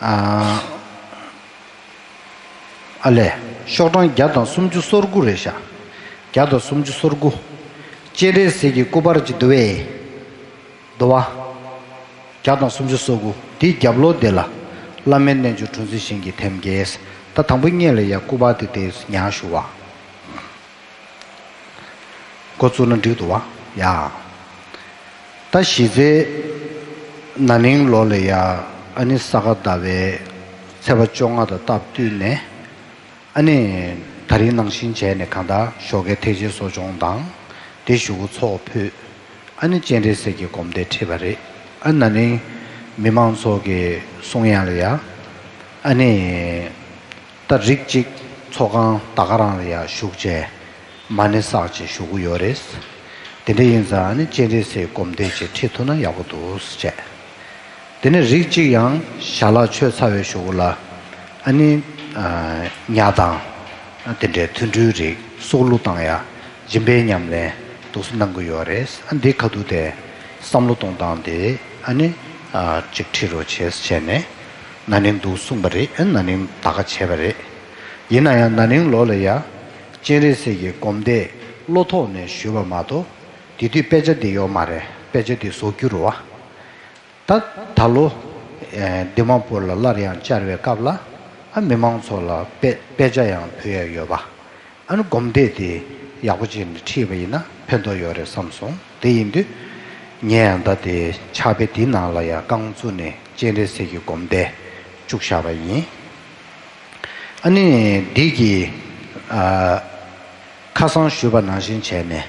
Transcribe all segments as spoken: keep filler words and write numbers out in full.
ཨ་ཨ་ལས། ཤོག་གྲངས་བརྒྱ་དང་སུམ་ཅུ་སོ་དགུ་རེད་ཤག་བརྒྱ་དང་སུམ་ཅུ་སོ་དགུ། སྤྱན་རས་གཟིགས་ཀྱི་སྐུ་པར་ཅིག་འདུག་བས། འདུག་བ། བརྒྱ་དང་སུམ་ཅུ་སོ་དགུ། དེའི་རྒྱབ་ལོགས་དེ་ལ། བླ་མའི་རྣལ་འབྱོར་གྲུ་འཛིན་ཞིང་གི་ཐེམ་སྐས། ད་དང་པོ་སྔོན་ལ་ཡ་སྐུ་པར་དེ་དེ་ཉར་བཞུགས་བ། འགོ་བཙུགས་ན་འགྲིག་འདུག་བ། ཡ། ད་གཞི་རྩའི་ན་ནིང་ལོ་ལ་ཡ། ཨ་ནི་ས་ག་ཟླ་བའི་ཚེས་པ་བཅོ་ལྔ་དང་སྟབས་བསྟུན་ནས། ཨ་ནི་ད་རིང་ནང་བཞིན་བྱས་ནས་གང་ལྟར་ཞོགས་ཀའི་ཐེག་ཆེན་གསོ་སྦྱོང་དང་། དེ་གཞུག་གུ་ཚོགས་ཕུད། ཨ་ནི་སྤྱན་རས་གཟིགས་ཀྱི་སྒོམ་བཟླས་ཁྲིད་པ་རེད། ཨ་ན་ནིང་མི་མང་ཚོ་གི་གསུང་ཡག་ལ་ཡ། ཨ་ནི། ད་རིགས་གཅིག་ཚོགས་ཁང་ད་ག་རང་ལ་ཡ་བཞུགས་བྱས། མ་ཎི་བསགས་བྱས་བཞུགས་ཀྱི་ཡོད་རེད། དེ་འདྲ་ཡིན་ཙང་ཨ་ནི་སྤྱན་རས་གཟིགས་སྒོམ་བཟླས་ཅིག་ཁྲིད་ཐུབ་ན་ཡག་པོ་འདུག་ཟེར་བྱས། དེ་ནས་རིགས་གཅིག་ཡང་ཞལ་ལག་མཆོད་ཚར་བའི་གཞུག་གུ་ལ། ཨ་ནི། ཨ། ཉ་དང་། ཨ། དེ་འདྲའི་ཐུན་སྤྲུལ་རིགས་སྲོག་བླུ་བཏང་ཡ། སྦྱིན་པའི་ཉམས་ལེན་འདུག་སེ་གནང་གི་ཡོད་རེད། ཨ། འདི་ཁ་ཐུག་དེ་བསམ་བློ་གཏོང་སྟངས་དེ་ཨ་ནི། ཨ། ཅིག་ཁྲིད་རོགས་བྱེད་ཟེར་བྱས་ནས། ན་ནིང་འདུག་གསུངས་པ་རེད། ཨ། ན་ནིང་ད་ག་བྱས་པ་རེད། ཡིན་ན་ཡང་ན་ནིང་ལོ་ལ་ཡ། སྤྱན་རས་གཟིགས་ཀྱི་སྒོམ་བཟླས་བློ་ཐོག་ནས་ཞུས་པ་མ་གཏོགས། དེ་དུས་དཔེ་ཆ་འདི་ཡོད་མ་རེད། དཔེ་ཆ་འདི་བཟོ་རྒྱུ་རེད་བ། ད་ད་ལོ། ཨེ། འདི་མ་བོར་ལ་སླར་ཡང་བཅར་བའི་སྐབས་ལ། ཨ། མི་མང་ཚོ་ལ་དཔེ་དཔེ་ཆ་ཡང་ཕུལ་ཡ་ཡོད་པ། ཨ་ནི་སྒོམ་བཟླས་དེ་ཡག་པོ་བྱས་ནས་ཁྲིད་པ་ཡིན་ན་ཕན་ཐོགས་ཡོད་རེད་བསམ་སོང་། དེ་ཡིན་དུས། ངས་ཡང་ད་དེ་ཕྱག་དཔེ་དེའི་ནང་ལ་ཡང་རྐང་བཙུགས་ནས་སྤྱན་རས་གཟིགས་ཀྱི་སྒོམ་བཟླས་བཅུག་བཞག་པ་ཡིན། ཨ་ནི་འདི་གི། ཨ། ཁ་སང་ཞུས་པ་ནང་བཞིན་བྱས་ནས།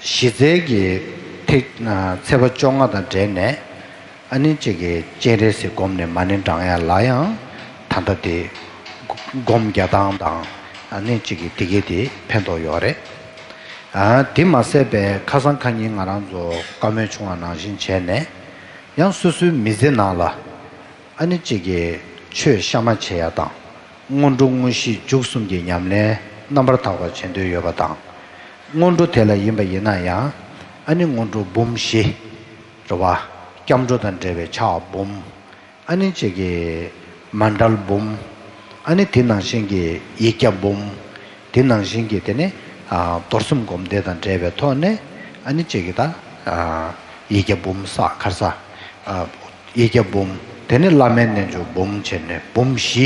གཞི་རྩའི་གི་ཐེག་ཨ། ཚེས་པ་བཅོ་ལྔ་དང་འབྲེལ་ནས། ཨ་ནི་གཅིག་གི་སྤྱན་རས་གཟིགས་སྒོམ་ནས་མ་ཎི་བགྲང་ཡ་ལ་ཡང་། ད་ལྟ་དེ་སྒོམ་རྒྱག་སྟངས་དང་། ཨ་ནི་གཅིག་གི་དེ་གའི་དེ་ཕན་ཐོགས་ཡོད་རེད། ཨ། དེ་མ་ཟད་པའི་ཁ་སང་ཁ་ཉིན་ང་རང་ཚོ་བཀའ་མོལ་བྱུང་བ་ནང་བཞིན་བྱས་ནས། ཡང་སོ་སོའི་མི་ཚེ་ནང་ལ། ཨ་ནི་གཅིག་གི་ཆོས་གཤའ་མ་བྱེད་ཡ་དང་། སྔོན་འགྲོ་དངོས་གཞི་མཇུག་གསུམ་གྱི་ཉམས་ལེན་རྣམ་པར་དག་པ་བྱེད་འདོད་ཡོད་པ་དང་། སྔོན་འགྲོ་དེ་ལ་ཡིན་པ་ཡིན་ན་ཡང་། ཨ་ནི་སྔོན་འགྲོ་འབུམ་བཞི། རེད་བ། སྐྱབས་འགྲོ་དང་འབྲེལ་བའི་ཕྱག་འབུམ། ཨ་ནི་གཅིག་གི་མཎྜལ་འབུམ། ཨ་ནི་དེ་ནང་བཞིན་གྱི་ཡིག་བརྒྱ་འབུམ། དེ་ནང་བཞིན་གྱི་དེ་ནི། ཨ། རྡོར་སེམས་སྒོམ་བཟླས་དང་འབྲེལ་བའི་ཐོག་ནས། ཨ་ནི་གཅིག་གི་ད། ཨ། ཡིག་བརྒྱ་འབུམ་བསགས་ཁར་ས། ཨ། ཡིག་བརྒྱ་འབུམ། དེ་ནས་བླ་མའི་རྣལ་འབྱོར་འབུམ་བྱས་ནས་འབུམ་བཞི་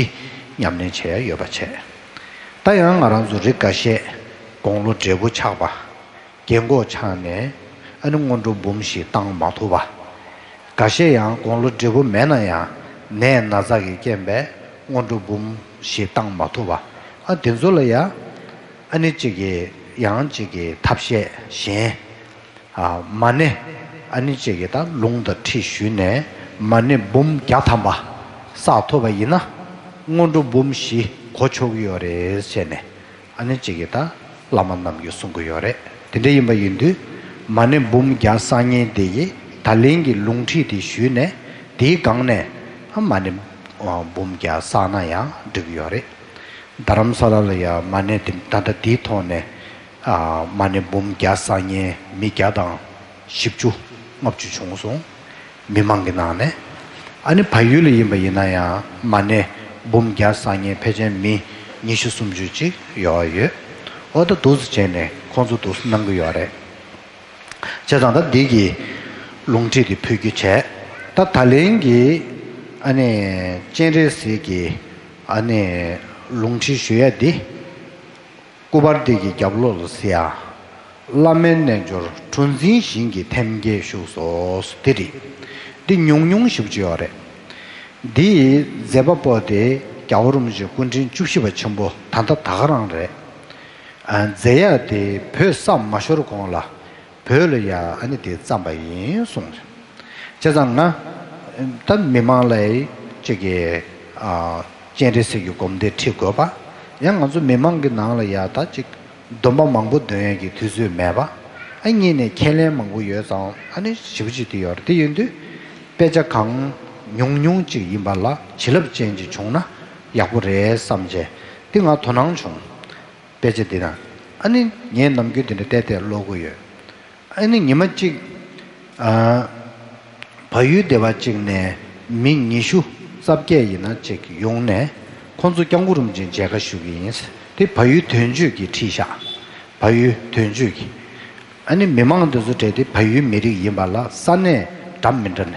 ཉམས་ལེན་བྱེད་ཡ་ཡོད་པ་བྱས། ད་ཡང་ང་རང་ཚོ་རིགས་འགའ་ཤས་དགུང་ལོ་བགྲེས་པོ་ཆགས་པ། རྒན་གོག་ཆགས་ནས། ཨ་ནི་སྔོན་འགྲོ་འབུམ་བཞི་བཏང་མ་ཐུབ་པ། འགའ་ཤས་ཡང་དགུང་ལོ་བགྲེས་པོ་མེད་ན་ཡང་ནད་ན་ཚ་གི་རྐྱེན་པས་སྔོན་འགྲོ་འབུམ་བཞི་བཏང་མ་ཐུབ་པ། ཨ། དེ་ཚོ་ལ་ཡ། ཨ་ནི་གཅིག་གི་ཡང་གཅིག་གི་ཐབས་ཤེས་གཞན། ཨ། མ་ཎི། ཨ་ནི་གཅིག་གི་ད་ལུང་དང་ཁྲིད་ཞུས་ནས་མ་ཎི་འབུམ་བརྒྱ་ཐམ་པ་བསགས་ཐུབ་པ་ཡིན་ན། སྔོན་འགྲོ་འབུམ་བཞི་གོ་ཆོག་གི་ཡོད་རེད་ཟེར་ནས། ཨ་ནི་གཅིག་གི་ད་བླ་མ་རྣམས་ཀྱིས་གསུང་གི་ཡོད་རེད། དེ་འདྲ་ཡིན་པ་ཡིན་དུས། མ་ཎི་འབུམ་བརྒྱ་བསགས་མཁན་དེ་ཡིས་ད་ལན་གྱི་ལུང་ཁྲིད་དེ་ཞུས་ནས། དེའི་སྒང་ནས། ཨ། མ་ཎི་འབུམ་བརྒྱ་བསགས་ན་ཡང་འགྲིག་གི་ཡོད་རེད། རྡ་རམ་ས་ལ་ལ་ཡ་མ་ཎི་དེ་ད་ལྟ་དེའི་ཐོག་ནས། ཨ། མ་ཎི་འབུམ་བརྒྱ་བསགས་མཁན་མི་བརྒྱ་དང་བཞི་བཅུ་ལྔ་བཅུ་བྱུང་སོང་། མི་མང་གི་ནང་ནས། ཨ་ནི་བལ་ཡུལ་ལ་ཡིན་པ་ཡིན་ན་ཡང་མ་ཎི་འབུམ་བརྒྱ་བསགས་མཁན་ཕལ་ཆེར་མི་ཉི་ཤུ་སུམ་ཅུ་ཅིག་ཡོད་ཡོད། འོ། ད་འདུག་སེ་བྱས་ནས་ཁོང་ཚོ་འདུག་སེ་གནང་གི་ཡོད་རེད། བྱས་ཙང་ད་འདི་གི་ལུང་ཁྲིད་དེ་ཕུལ་རྒྱུ་བྱས། ད་ད་ལན་གྱི། ཨ་ནི་སྤྱན་རས་གཟིགས་ཀྱི། ཨ་ནི་ལུང་ཁྲིད་ཞུ་ཡ་འདི། སྐུ་པར་འདི་གི་རྒྱབ་ལོགས་ལ་གཟིགས་ཡ། བླ་མའི་རྣལ་འབྱོར་གྲུ་འཛིན་ཞིང་གི་ཐེམ་སྐས་བཞུགས་སོ། དེ་རེད། འདི་ཉུང་ཉུང་ཞེ་པོ་ཅིག་ཡོད་རེད། འདིའི་མཛད་པ་པོ་དེ་རྒྱལ་བ་རིན་པོ་ཆེ་སྐུ་ཕྲེང་བཅུ་བཞི་པ་ཆེན་པོ་ད་ལྟ་ད་ག་རང་རེད། ཨ། མཛད་ཡ་དེ་བོད་ས་མ་ཤོར་གོང་ལ་བོད་ལ་ཡ། ཨ་ནི་དེ་བརྩམས་པ་ཡིན་གསུངས། བྱས་ཙང་ང་ད་མི་མང་ལ་ཅིག་གི། ཨ། སྤྱན་རས་གཟིགས་ཀྱི་སྒོམ་བཟླས་ཁྲིད་དགོས་པ། ཡང་ང་ཚོ་མི་མང་གི་ནང་ལ་ཡ་ད་ཅིག་སྡོམ་པ་མང་པོ་འདོན་ཡས་ཀྱི་དུས་ཚོད་མེད་པ། ཨ། གཉིས་ནས་ཁས་ལེན་མང་པོ་ཡོད་ཙང་། ཨ་ནི་ཞེ་པོ་ཅིག་དེ་ཡོད་རེད། དེ་ཡིན་དུས་དཔེ་ཆ་གང་ཉུང་ཉུང་ཅིག་ཡིན་པ་ལ་བྱིན་རླབས་ཅན་ཅིག་བྱུང་ན་ཡག་པོ་རེད་བསམ་བྱས། དེ་ང་དོ་སྣང་བྱུང་། དཔེ་ཆ་འདི་ན། ཨ་ནི་ངས་ནམ་རྒྱུན་དེ་འདྲ་བལྟས་བལྟས་ཀློག་གི་ཡོད། ཨ་ནི་ཉི་མ་གཅིག། ཨ། བལ་ཡུལ་སྡེ་བ་གཅིག་ནས་མི་ཉི་ཤུ་ གསར་བསྐྱེད་ཡིན་ན་ཅིག་ཡོང་ནས་ཁོང་ཚོ་སྐྱབས་མགོན་རིན་པོ་ཆེ་མཇལ་ཁ་ཞུ་གི་ཡིན། དེ་བལ་ཡུལ་དོན་གཅོད་ཀྱིས་ཁྲིད་ཤག་བལ་ཡུལ་དོན་གཅོད་ཀྱིས། ཨ་ནི་མི་མང་དེ་ཚོ་གྲས་དེ་བལ་ཡུལ་མི་རིགས་ཡིན་པ་ལ་ས་གནས་འདྲ་མི་འདྲ་ནས།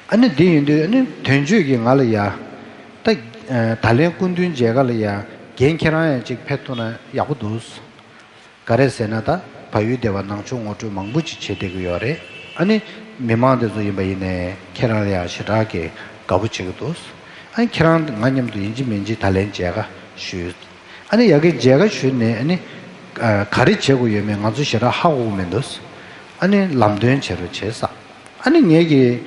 ཨ་ནི་དེ་ཡིན་དུས་ཨ་ནི་དོན་གཅོད་ཀྱིས་ང་ལ་ཡ། ད་ད་ལན་སྐུ་མདུན་མཇལ་ཁ་ལ་ཡ་རྒན་ཁྱེད་རང་ཡང་ཅིག་ཕེབས་ཐུབ་ན་ཡག་པོ་འདུག་ག་རེ་ཟེར་ན་ད་བལ་ཡུལ་སྡེ་བ་ནང་ཆོས་ངོ་སྤྲོད་མང་པོ་ཅིག་བྱེད་བསྡད་ཀྱི་ཡོད་རེད། ཨ་ནི་མི་མང་དེ་ཚོ་ཡིན་པ་ཡིན་ནའི་ཁྱེད་རང་ལ་ཡང་ཞེ་དྲག་གི་དགའ་པོ་བྱེད་ཀྱི་འདུག་ཨ་ནི་ཁྱེད་རང་ང་མཉམ་དུ་ཡིན་གཅིག་མིན་གཅིག་ད་ལན་མཇལ་ཁ་ཞུས། ཨ་ནི་ཡ་གི་མཇལ་ཁ་ཞུས་ནས་ཨ་ནི་ག་རེ་བྱེད་དགོས་ཡོད་མེད་ང་ཚོ་ཞེ་དྲག་ཧ་གོ་གི་མི་འདུག་ཨ་ནི་ལམ་སྟོན་བྱེད་རོགས་བྱེད་ས། ཨ་ནི་ངེད་ཀྱིས་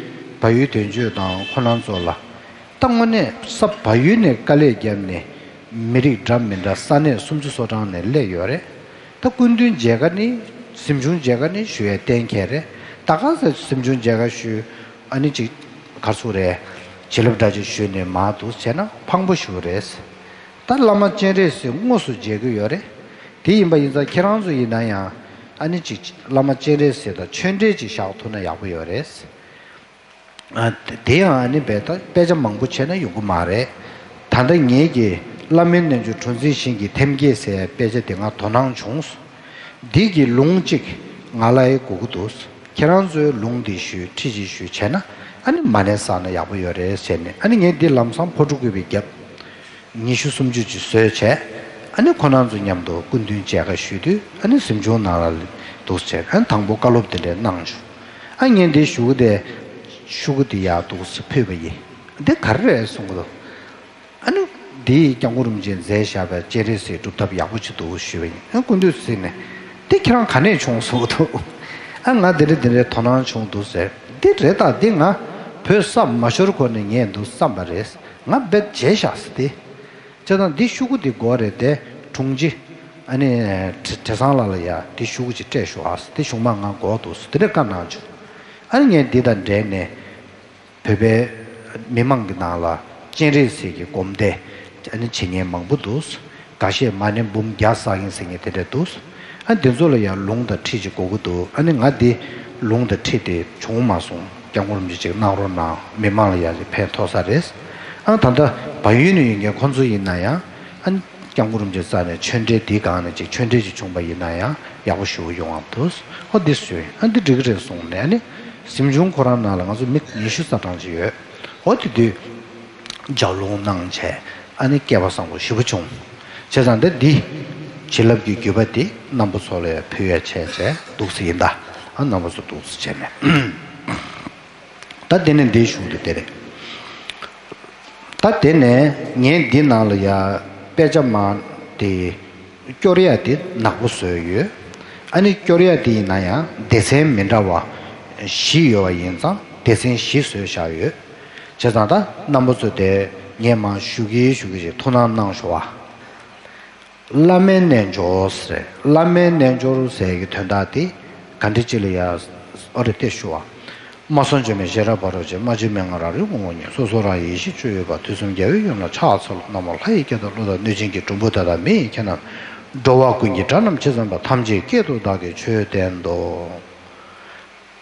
བལ་ཡུལ་དོན་གཅོད་དང་ཁོ་རང་ཚོ་ལ། ད་དངོས་གནས་ས་བལ་ཡུལ་ནས་དཀའ་ལས་བརྒྱབ་ནས་མི་རིགས་འདྲ་མི་འདྲ་ས་གནས་སུམ་ཅུ་སོ་གྲངས་ནས་སླེབས་ཡོད་རེད། ད་སྐུ་མདུན་མཇལ་ཁ་ནི་གཟིམ་ཆུང་མཇལ་ཁ་ནི་ཞུ་ཡས་གཏན་འཁེལ་རེད། ད་ག་ས་གཟིམ་ཆུང་མཇལ་ཁ་ཞུ། ཨ་ནི་ཅིག་ག་རེ་ཟེར་དགོས་རེད། བྱིན་རླབས་འདྲ་ཅིག་ཞུས་ནས་མར་འདུག་བྱས་ན་ཕངས་པོ་ཞིག་རེད། ད་བླ་མ་སྤྱན་རས་གཟིགས་དངོས་སུ་མཇལ་གྱི་ཡོད་རེད། དེ་ཡིན་པ་ཡིན་ཙང་ཁྱེད་རང་ཚོ་ཡིན་ན་ཡང་ཨ་ནི་ཅིག་བླ་མ་སྤྱན་རས་གཟིགས་དང་ཆོས་འབྲེལ་ཅིག་བཞག་ཐུབ་ན་ཡག་པོ་ཡོད་རེད། ཨ། དེ་ཡང་ཨ་ནི་རྦད་དེ་དཔེ་ཆ་མང་པོ་བྱས་ན་ཡོང་གི་མ་རེད། ད་ལྟ་ངེད་ཀྱིས་བླ་མའི་རྣལ་འབྱོར་གྲུ་འཛིན་ཞིང་གི་ཐེམ་སྐས་ཟེར་ཡའི་དཔེ་ཆ་དེ་ང་དོ་སྣང་བྱུང་སོང་། འདི་གི་ལུང་གཅིག་ང་ལ་ཡང་དགོས་ཀྱི་འདུག་ཁྱེད་རང་ཚོའི་ལུང་འདི་ཞུས་ཁྲིད་ཅིག་ཞུས་བྱས་ན་ཨ་ནི་མ་ཎི་བསགས་ན་ཡག་པོ་ཡོད་རེད་ཟེར་ནས། ཨ་ནི་ངས་འདི་ལམ་སང་ཕོ་བྲང་བརྐོས་པའི་རྒྱབ། ཉི་ཤུ་སུམ་ཅུ་ཅིག་བཟོས་བྱས། ཨ་ནི་ཁོ་རང་ཚོ་མཉམ་དུ་སྐུ་མདུན་མཇལ་ཁ་ཞུས་དུས་ཨ་ནི་གཟིམ་ཆུང་ནང་ལ་འདུག་བྱས། ཨ་ནི་དང་པོ་བཀའ་སློབ་དེ་འདྲ་གནང་བྱུང་། ཨ་ངས་འདི་ཞུ་གི་དེ་ཤོག་གུ་འདི་ཡག་འདུག་ཕུལ་བ་ཡིན། འདི་ག་རེ་རེད་གསུང་གི་འདུག་ཨ་ནི་འདི་སྐྱབས་མགོན་རིན་པོ་ཆེས་མཛད་བཞག་པའི་སྤྱན་རས་གཟིགས་སྒྲུབ་ཐབས་ཡག་པོ་ཅིག་འདུག་ཞུས་པ་ཡིན། ཨ་སྐུ་མདུན་གཟིགས་ནས་འདི་ཁྱེད་རང་ག་ནས་བྱུང་གསུང་གི་འདུག་ཨ་ང་འདི་འདྲ་འདི་འདྲའི་དོ་སྣང་བྱུང་འདུག་ཟེར། འདི་རེད་ད། འདི་ང་བོད་ས་མ་ཤོར་གོང་ནས་ངས་འདུག་བསམ་པ་རེད། ང་རྦད་བརྗེད་བཞག་ཟེར་ཏེ། བྱས་ཙང་འདི་ཤོག་གུ་འདི་དགོས་རེད་དེ། དྲུང་ཆེ་ཨ་ནི་བྲེ་བྲེ་བཟང་ལགས་ལ་ཡ་འདི་ཤོག་གུ་ཅིག་སྤྲད་ཤོག་ཨ་ཟེར་ཏེ། གཞུང་མང་ང་དགོས་འདུག་ཟེར་དེ་འདྲ་བཀའ་གནང་བྱུང་། ཨ་ནི་ངས་འདི་དང་འབྲེལ་ནས་བོད་པའི་མི་མང་གི་ནང་ལ་སྤྱན་རས་གཟིགས་ཀྱི་སྒོམ་བཟླས་ཨ་ནི་བྱེད་མཁན་མང་པོ་འདུག་ཁ་ཤས་མ་ཎི་འབུམ་བརྒྱ་བསགས་མཁན་ཟེར་མཁན་དེ་འདྲ་འདུག་ཨ་འདི་ཚོ་ལ་ཡང་ལུང་དང་ཁྲིད་ཅིག་དགོས་ཀྱི་འདུག་ཨ་ནི་ང་འདི་ལུང་དང་ཁྲིད་དེ་བྱུང་མ་སོང་། སྐྱབས་མགོན་རིན་པོ་ཆེ་ཅིག་གནང་རོགས་གནང་། མི་མང་ལ་ཡང་ཅིག་ཕན་ཐོགས་ས་རེད། ཨ་ད་ལྟ་བལ་ཡུལ་ནས་ཡོད་མཁན་ཁོང་ཚོ་ཡིན་ན་ཡང་ཨ་སྐྱབས་མགོན་རིན་པོ་ཆེ་རྩ་ནས་ཆོས་འབྲེལ་འདིའི་སྒང་ནས་ཅིག་ཆོས་འབྲེལ་ཅིག་བྱུང་པ་ཡིན་ན་ཡང་ཡག་པོ་ཞེ་པོ་ཡོང་བ་འདུག་ཨོ་འདི་སུ་ཡིན། ཨ་འདི་འགྲིག་གི་རེད་གསུངས་ནས། ཨ་ནི་གཟིམ་ཆུང་ཁོ་རང་ནང་ལ་ང་ཚོ་མི་ཉི་ཤུ་རྩ་གྲངས་ཅིག་ཡོད། ཨོ་དེ་དུས་ལྗགས་ལུང་གནང་བྱས་ཨ་ནི་སྐལ་བ་བཟང་པོ་ཞེ་པོ་བྱུང་། བྱས་ཙང་འདི་འདི་བྱིན་རླབས་ཀྱི་རྒྱུད་པ་འདི་རྣམ་པ་ཚོ་ལ་ཕུལ་ཡ་བྱས་བྱས་འདུག་སེ་ཡིན་ད། ཨ་རྣམ་པ་ཚོ་འདུག་སེ་བྱས་ནས། ད་དེ་ནས་འདིའི་གཞུང་དེ་དེ་རེད། ད་དེ་ནས་ངས་འདི་ནང་ལ་ཡ་དཔེ་ཆ་མ་དེ་སྐྱོར་ཡ་དེ་ནག་པོ་བཟོས་ཡོད། ཨ་ནི་སྐྱོར་ཡ་དེ་ཡིན་ན་ཡང་སྡེ་ཚན་མི་འདྲ་བ་བཞི་ཡོད་པ་ཡིན་ཙང་སྡེ་ཚན་བཞི་བཟོས་བཞག་ཡོད། བྱས་ཙང་ད་རྣམ་པ་ཚོ་དེ་ངས་མར་ཞུ་གི་ཞུ་གི་ཞིག་ཐུགས་སྣང་གནང་ཤོག་ཨ། བླ་མའི་རྣལ་འབྱོར་ཟེར། བླ་མའི་རྣལ་འབྱོར་ཟེར་གྱི་དོན་དག་དེ་ག་འདྲ་ཅིག་ལ་ཡ་ཨོ་རེད་དེ་ཞུ་བ། མ་སོང་བྱོན་མེད་ཤེས་རབ་ཕ་རོལ་ཕྱིན། མ་བྱོན་མན་ངག་རང་རིག་ངོ་བོ་ཉིད། སོ་སོ་རང་ཡེ་ཤེས་སྤྱོད་ཡུལ་པ། དུས་གསུམ་རྒྱལ་བའི་ཡུམ་ལ་ཕྱག་འཚལ་ལོ། ན་མོ་ལྷ་ཡི་སྐད་དང་ཀླུ་དང་གནོད་སྦྱིན་གྱི། གྲུམ་བུ་དག་དང་མི་ཡི་ཁྱེད་རྣམས། འགྲོ་བ་ཀུན་གྱི་དགྲ་རྣམས་ཇི་ཙམ་པ། ཐམས་ཅད་སྐད་དུ་བདག་གིས་ཆོས་བསྟན་ཏོ།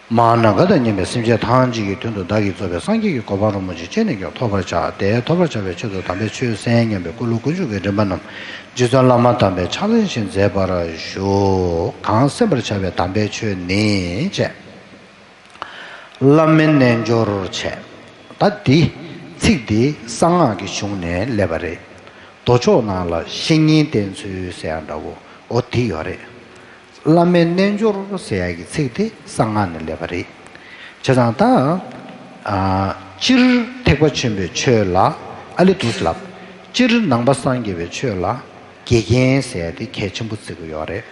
མ་ནམ་མཁའ་དང་མཉམ་པའི་སེམས་ཅན་ཐམས་ཅད་ཀྱི་དོན་དུ་བདག་གིས་རྫོགས་པའི་སངས་རྒྱས་ཀྱི་གོ་འཕང་རིན་པོ་ཆེ་ཅི་ནས་ཀྱང་ཐོབ་པར་བྱ། དེ་ཐོབ་པར་བྱ་བའི་ཆེད་དུ་དམ་པའི་ཆོས་གསན་སྙམ་པའི་ཀུན་སློང་ཀུན་འབྱུང་གི་རིམ་པ་རྣམས་རྗེ་བཙུན་བླ་མ་དམ་པས་ཕྱག་ལེན་ཅིག་མཛད་པར་ཞུ། གང་གསན་པར་བྱ་བའི་དམ་པའི་ཆོས་ནི་བྱས། བླ་མའི་རྣལ་འབྱོར་བྱས། ད་འདི་ཚིག་འདི་གསང་སྔགས་ཀྱི་གཞུང་ནས་སླེབས་པ་རེད། མདོ་ཕྱོགས་ནང་ལ་བཤེས་གཉེན་བསྟེན་ཚུལ་ཟེར་ཡ་འདྲ་བོ་འོ་དེ་ཡོད་རེད། བླ་མའི་རྣལ་འབྱོར་ཟེར་ཡ་གི་ཚིག་དེ་གསང་སྔགས་ནས་སླེབས་པ་རེད། བྱས་ཙང་ད། ཨ། སྤྱིར་ཐེག་པ་ཆེན་པོའི་ཆོས་ལ་ཨ་ལེ་འདུག་ལབ། སྤྱིར་ནང་པ་སངས་རྒྱས་པའི་ཆོས་ལ་དགེ་རྒན་ཟེར་ཡ་དེ་གལ་ཆེན་པོ་བརྩི་གི་ཡོད་རེད།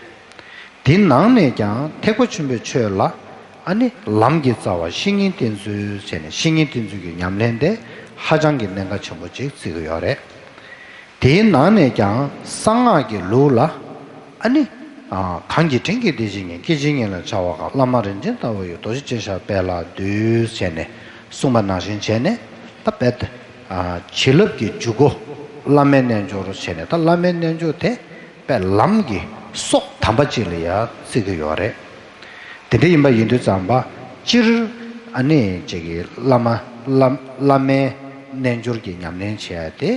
དེའི་ནང་ནས་ཀྱང་ཐེག་པ་ཆེན་པོའི་ཆོས་ལ་ཨ་ནི་ལམ་གྱི་རྩ་བ་བཤེས་གཉེན་བསྟེན་ཚུལ་བྱས་ནས་བཤེས་གཉེན་བསྟེན་ཚུལ་གྱི་ཉམས་ལེན་དེ་ཧ་ཅང་གི་གནད་འགག་ཆེན་པོ་ཅིག་བརྩི་གི་ཡོད་རེད། དེའི་ནང་ནས་ཀྱང་གསང་སྔགས་ཀྱི་ལུགས་ལ་ཨ་ནི། ཨ། གང་གིས་དྲིན་གྱིས་འདི་ཕྱིར་བསྙེན། སྐྱེ་འཆི་གཉིས་ལ་འཆར་བ་དགའ། བླ་མ་རིན་ཆེན་ལྟ་བུ་ཡི། རྡོ་རྗེ་ཅན་ཞབས་པད་ལ་འདུད། ཟེར་ནས་གསུངས་པ་ནང་བཞིན་བྱས་ནས་ད་དཔེ། ཨ། བྱིན་རླབས་ཀྱི་འཇུག་སྒོ་བླ་མའི་རྣལ་འབྱོར་བྱས་ནས་ད་བླ་མའི་རྣལ་འབྱོར་དེ་དཔེ་ལམ་གྱི་སྲོག་དམ་པ་ཅིག་ལ་ཡང་བརྩི་གི་ཡོད་རེད། དེ་འདྲ་ཡིན་པ་ཡིན་དུས་ཙམ་པ་སྤྱིར་ཨ་ནི་ཅིག་གི་བླ་མ་བླ་བླ་མའི་ རྣལ་འབྱོར་གྱི་ཉམས་ལེན་བྱེད་ཡ་དེ་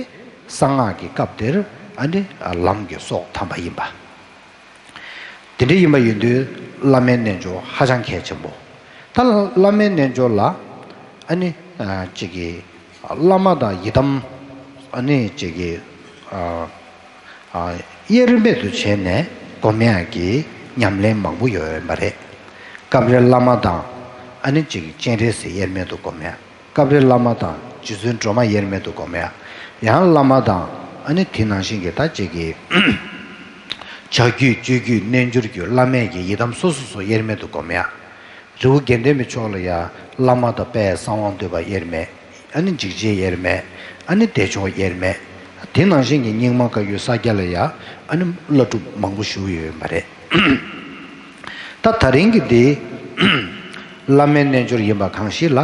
གསང་སྔགས་ཀྱི་སྐབས་དེར་ཨ་ནི་ལམ་གྱི་སྲོག་དམ་པ་ཡིན་པ། དེ་འདྲ་ཡིན་པ་ཡིན་དུས་བླ་མའི་རྣལ་འབྱོར་ཧ་ཅང་གལ་ཆེན་པོ། ད་བླ་མའི་རྣལ་འབྱོར་ལ་ཨ་ནི་ཅིག་གི་བླ་མ་དང་ཡི་དམ་ཨ་ནི་ཅིག་གི་དབྱེར་མེད་དུ་བྱས་ནས་སྒོམ་ཡག་གི་ཉམས་ལེན་མང་པོ་ཡོད་པ་རེད། སྐབས་རེ་བླ་མ་དང་ཨ་ནི་ཅིག་སྤྱན་རས་གཟིགས་དབྱེར་མེད་དུ་སྒོམ་ཡག་སྐབས་རེ་བླ་མ་དང་རྗེ་བཙུན་སྒྲོལ་མ་དབྱེར་མེད་དུ་སྒོམ་ཡག་ཡང་བླ་མ་དང་ཨ་ནི་དེ་ནང་བཞིན་གྱི་ད་ཅིག་གི་བྱ་རྒྱུད་སྤྱོད་རྒྱུད་རྣལ་འབྱོར་རྒྱུད་བླ་མེད་ཀྱི་ཡི་དམ་སོ་སོ་སོ་དབྱེར་མེད་དུ་སྒོམ་ཡག་རི་བོ་དགེ་ལྡན་པའི་ཕྱོགས་ལ་ཡང་བླ་མ་དང་དཔལ་གསང་བ་འདུས་པ་དབྱེར་མེད། ཨ་ནི་འཇིགས་བྱེད་དབྱེར་མེད། ཨ་ནི་བདེ་མཆོག་དབྱེར་མེད། དེ་ནང་བཞིན་གྱི་རྙིང་མ་བཀའ་བརྒྱུད་ས་སྐྱ་ལ་ཡང་ཨ་ནི་བླ་སྒྲུབ་མང་པོ་བཞུགས་ཡོད་པ་རེད། ད་ད་རིང་གི་འདི་བླ་མའི་རྣལ་འབྱོར་ཡིན་པ་གང་ཞིག་ལ་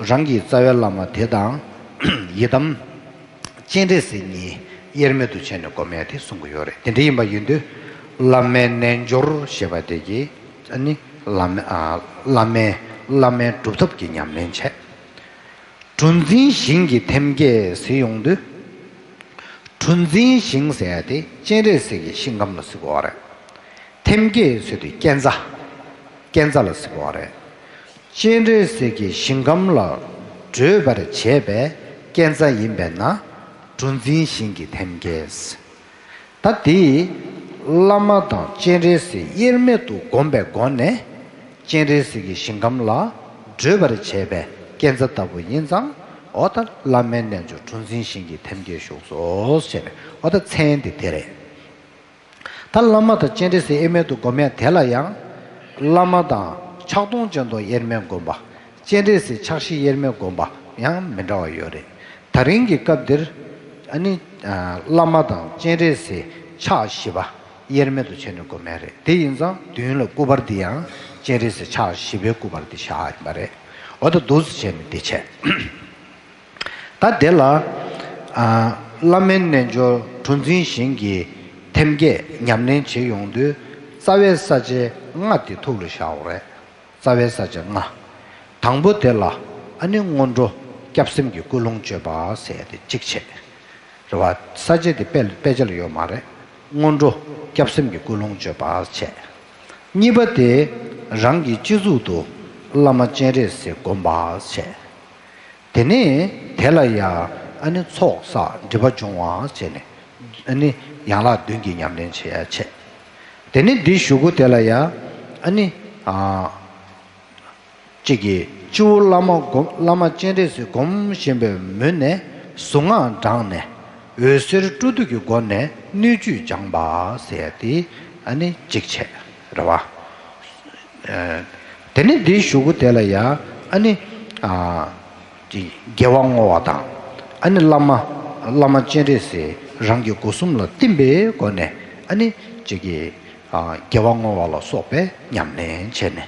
རང་གི་རྩ་བའི་བླ་མ་དེ་དང་ཡི་དམ་སྤྱན་རས་གཟིགས་གཉིས་དབྱེར་མེད་དུ་བྱས་ནས་སྒོམ་ཡག་དེ་གསུང་གི་ཡོད་རེད། དེ་འདྲ་ཡིན་པ་ཡིན་དུས་བླ་མའི་རྣལ་འབྱོར་ཞེས་པ་དེ་གིས་ཨ་ནི་བླ་མའི་ཨ་བླ་མའི་བླ་མའི་སྒྲུབ་ཐབས་ཀྱི་ཉམས་ལེན་བྱས། གྲུ་འཛིན་ཞིང་གི་ཐེམ་སྐས་ཟེར་ཡོང་དུས། གྲུ་འཛིན་ཞིང་ཟེར་ཡག་དེ་སྤྱན་རས་གཟིགས་ཀྱི་ཞིང་ཁམས་ལ་ཟེར་གོ་བ་རེད། ཐེམ་སྐས་ཟེར་དུས་སྐས་འཛེག་སྐས་འཛེག་ལ་ཟེར་གོ་བ་རེད། སྤྱན་རས་གཟིགས་ཀྱི་ཞིང་ཁམས་ལ་བགྲོད་པར་བྱེད་པའི་སྐས་འཛེག་ཡིན་པས་ན་གྲུ་འཛིན་ཞིང་གི་ཐེམ་སྐས། ད་དེ་བླ་མ་དང་སྤྱན་རས་གཟིགས་དབྱེར་མེད་དུ་བསྒོམས་པའི་སྒོ་ནས་སྤྱན་རས་གཟིགས་ཀྱི་ཞིང་ཁམས་ལ་བགྲོད་པར་བྱེད་པའི་སྐས་འཛེག་ལྟ་བུ་ཡིན་ཙང་འོ་ད་བླ་མའི་རྣལ་འབྱོར་གྲུ་འཛིན་ཞིང་གི་ཐེམ་སྐས་བཞུགས་སོ་ཞེས་ནས་འོ་ད་མཚན་དེ་དེ་རེད། ད་བླ་མ་དང་སྤྱན་རས་གཟིགས་དབྱེར་མེད་དུ་སྒོམ་ཡག་དེ་ལ་ཡང་བླ་མ་དང་ཕྱག་སྟོང་སྤྱན་སྟོང་དབྱེར་མེད་བསྒོམ་པ། སྤྱན་རས་གཟིགས་ཕྱག་བཞི་དབྱེར་མེད་བསྒོམ་པ་ཡང་མི་འདྲ་བ་ཡོད་རེད། ད་རིང་གི་སྐབས་འདིར་ཨ་ནི་བླ་མ་དང་སྤྱན་རས་གཟིགས་ཕྱག་བཞི་པ་དབྱེར་མེད་དུ་བྱས་ནས་བསྒོམ་ཡག་རེད། དེ་ཡིན་ཙང་མདུན་ལ་སྐུ་པར་འདི་ཡང་སྤྱན་རས་གཟིགས་ཕྱག་བཞི་པའི་སྐུ་པར་འདི་བཞག་ཡིན་པ་རེད། འོ་ད་འདུག་སེ་བྱས་ནས་འདི་བྱས། ད་དེ་ལ་ཨ་བླ་མའི་རྣལ་འབྱོར་གྲུ་འཛིན་ཞིང་གི་ཐེམ་སྐས་ཉམས་ལེན་བྱེད་ཡོང་དུས་རྩ་བའི་ས་བཅད་ལྔ་དེ་ཐུགས་ལ་བཞག་དགོས་རེད། རྩ་བའི་ས་བཅད་ལྔ། དང་པོ་དེ་ལ་ཨ་ནི་སྔོན་འགྲོ་སྐྱབས་སེམས་ཀྱི་ཀུན་སློང་བཅོས་པ་ཟེར་ཡག་དེ་གཅིག་བྱས། རེད་བ། ས་བཅད་དེ་དཔེ་དཔེ་ཆ་ལ་ཡོད་མ་རེད། སྔོན་འགྲོ་སྐྱབས་སེམས་ཀྱི་ཀུན་སློང་བཅོས་པ་བྱས། གཉིས་པ་དེ་རང་གི་སྤྱི་གཙུག་ཏུ་བླ་མ་སྤྱན་རས་གཟིགས་བསྒོམ་པ་བྱས། དེ་ནས་དེ་ལ་ཡང་ཨ་ནི་ཚོགས་བསགས་སྒྲིབ་པ་སྦྱོང་བ་བྱས་ནས་ཨ་ནི་ཡན་ལག་བདུན་གྱི་ཉམས་ལེན་བྱེད་ཡག་བྱས། དེ་ནས་འདི་གཞུག་གུ་དེ་ལ་ཡང་ཨ་ནི་ཨ། གཅིག་གིས་སྤྱི་བོར་བླ་མ་བསྒོམ། བླ་མ་སྤྱན་རས་གཟིགས་བསྒོམ་བཞིན་པའི་མུ་ནས་གཟུངས་སྔགས་བགྲངས་ནས་འོད་ཟེར་སྤྲོ་བསྡུ་གི་སྒོ་ནས་སྣོད་བཅུད་སྦྱངས་པ་ཟེར་ཡག་དེ་ཨ་ནི་གཅིག་བྱས། རེད་བ། ཨ་དེ་ནས་འདིའི་གཞུག་གུ་དེ་ལ་ཡང་ཨ་ནི་ཨ་ཅིག་དགེ་བ་བསྔོ་བ་དང་ཨ་ནི་བླ་མ་བླ་མ་སྤྱན་རས་གཟིགས་རང་གི་སྒོ་གསུམ་ལ་བསྟིམ་པའི་སྒོ་ནས་ཨ་ནི་ཅིག་གིས་ཨ་དགེ་བ་བསྔོ་བ་ལ་སོགས་པའི་ཉམས་ལེན་བྱས་ནས།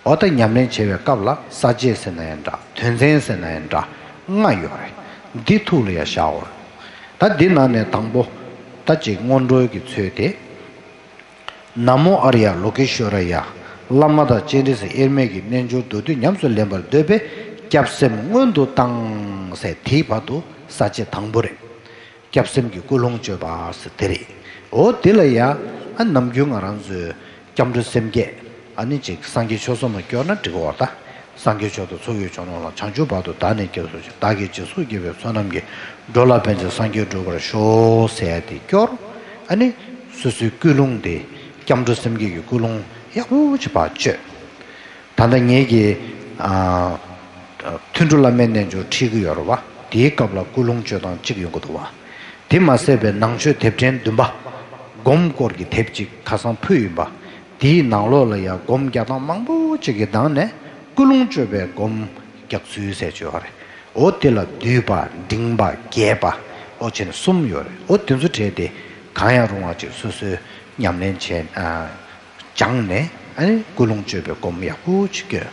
འོ་ད་ཉམས་ལེན་བྱེད་པའི་སྐབས་ལ་ས་བཅད་ཟེར་ན་ཡང་འདྲ། དོན་ཚན་ཟེར་ན་ཡང་འདྲ། ལྔ་ཡོད་རེད། འདི་ཐུགས་ལ་ཡང་བཞག་དགོས་རེད། ད་འདི་ནང་ནས་དང་པོ་ད་ཅིག་སྔོན་འགྲོའི་གི་ཚུལ་དེ། ན་མོ་ཨཱརྱ་ལོ་ཀེ་ཤྭ་ར་ཡ། བླ་མ་དང་སྤྱན་རས་གཟིགས་དབྱེར་མེད་ཀྱི་རྣལ་འབྱོར་མདོར་བསྡུས་ཉམས་སུ་ལེན་པར་འདོད་པས་སྐྱབས་སེམས་སྔོན་དུ་བཏང་ཟེར་དེའི་བར་དུ་ས་བཅད་དང་པོ་རེད། སྐྱབས་སེམས་ཀྱི་ཀུན་སློང་བཅོས་པ་ཟེར་དེ་རེད། འོ་དེ་ལ་ཡ་ཨ་ནམ་རྒྱུན་ང་རང་ཚོའི་སྐྱབས་འགྲོ་སེམས་བསྐྱེད་ཨ་ནི་ཅིག་སངས་རྒྱས་ཆོས་གསུམ་ལ་སྐྱོར་ན་འགྲིག་གི་བ། ད་སངས་རྒྱས་ཆོས་དང་ཚོགས་ཀྱི་མཆོག་རྣམས་ལ། བྱང་ཆུབ་བར་དུ་བདག་ནི་སྐྱབས་སུ་མཆི། བདག་གིས་རྗེས་སུ་བགྱིས་པའི་བསོད་ནམས་ཀྱིས། འགྲོ་ལ་ཕན་ཕྱིར་སངས་རྒྱས་འགྲུབ་པར་ཤོག་ཟེར་ཡ་དེ་སྐྱོར། ཨ་ནི་སོ་སོའི་ཀུན་སློང་དེ་སྐྱབས་འགྲོ་སེམས་བསྐྱེད་ཀྱི་ཀུན་སློང་ཡག་པོ་ཅིག་ཕར་བཅོས། ད་ལྟ་ངེད་ཀྱིས་ཨ་ཐུན་དྲུག་བླ་མའི་རྣལ་འབྱོར་ཁྲིད་ཀྱི་ཡོད་རེད་བ། དེའི་སྐབས་ལ་ཀུན་སློང་བཅོས་སྟངས་གཅིག་ཡོང་གི་འདུག་བ། དེ་མ་ཟད་པའི་ནང་ཆོས་དེབ་ཕྲེང་བདུན་པ་སྒོམ་སྐོར་གྱི་དེབ་ཅིག་ཁ་སང་ཕུལ་ཡིན་པ། དེའི་ནང་ལོགས་ལ་ཡང་སྒོམ་རྒྱག་སྟངས་མང་པོ་ཅིག་གི་ནང་ནས་ཀུན་སློང་བཅོས་པའི་སྒོམ་རྒྱག་ཚུལ་ཟེར་བྱས་པ་རེད། འོ་དེ་ལ་བསྡུས་པ་འབྲིང་པ་རྒྱས་པ་འོ་བྱས་ནས་གསུམ་ཡོད་རེད། འོ་དེ་ཚོ་གྲས་དེ་གང་ཡང་རུང་བ་ཅིག་སོ་སོའི་ཉམས་ལེན་བྱས་ཨ། སྦྱངས་ནས་ཨ་ནི་ཀུན་སློང་བཅོས་པའི་སྒོམ་ཡག་པོ་ཅིག་སྐྱོན།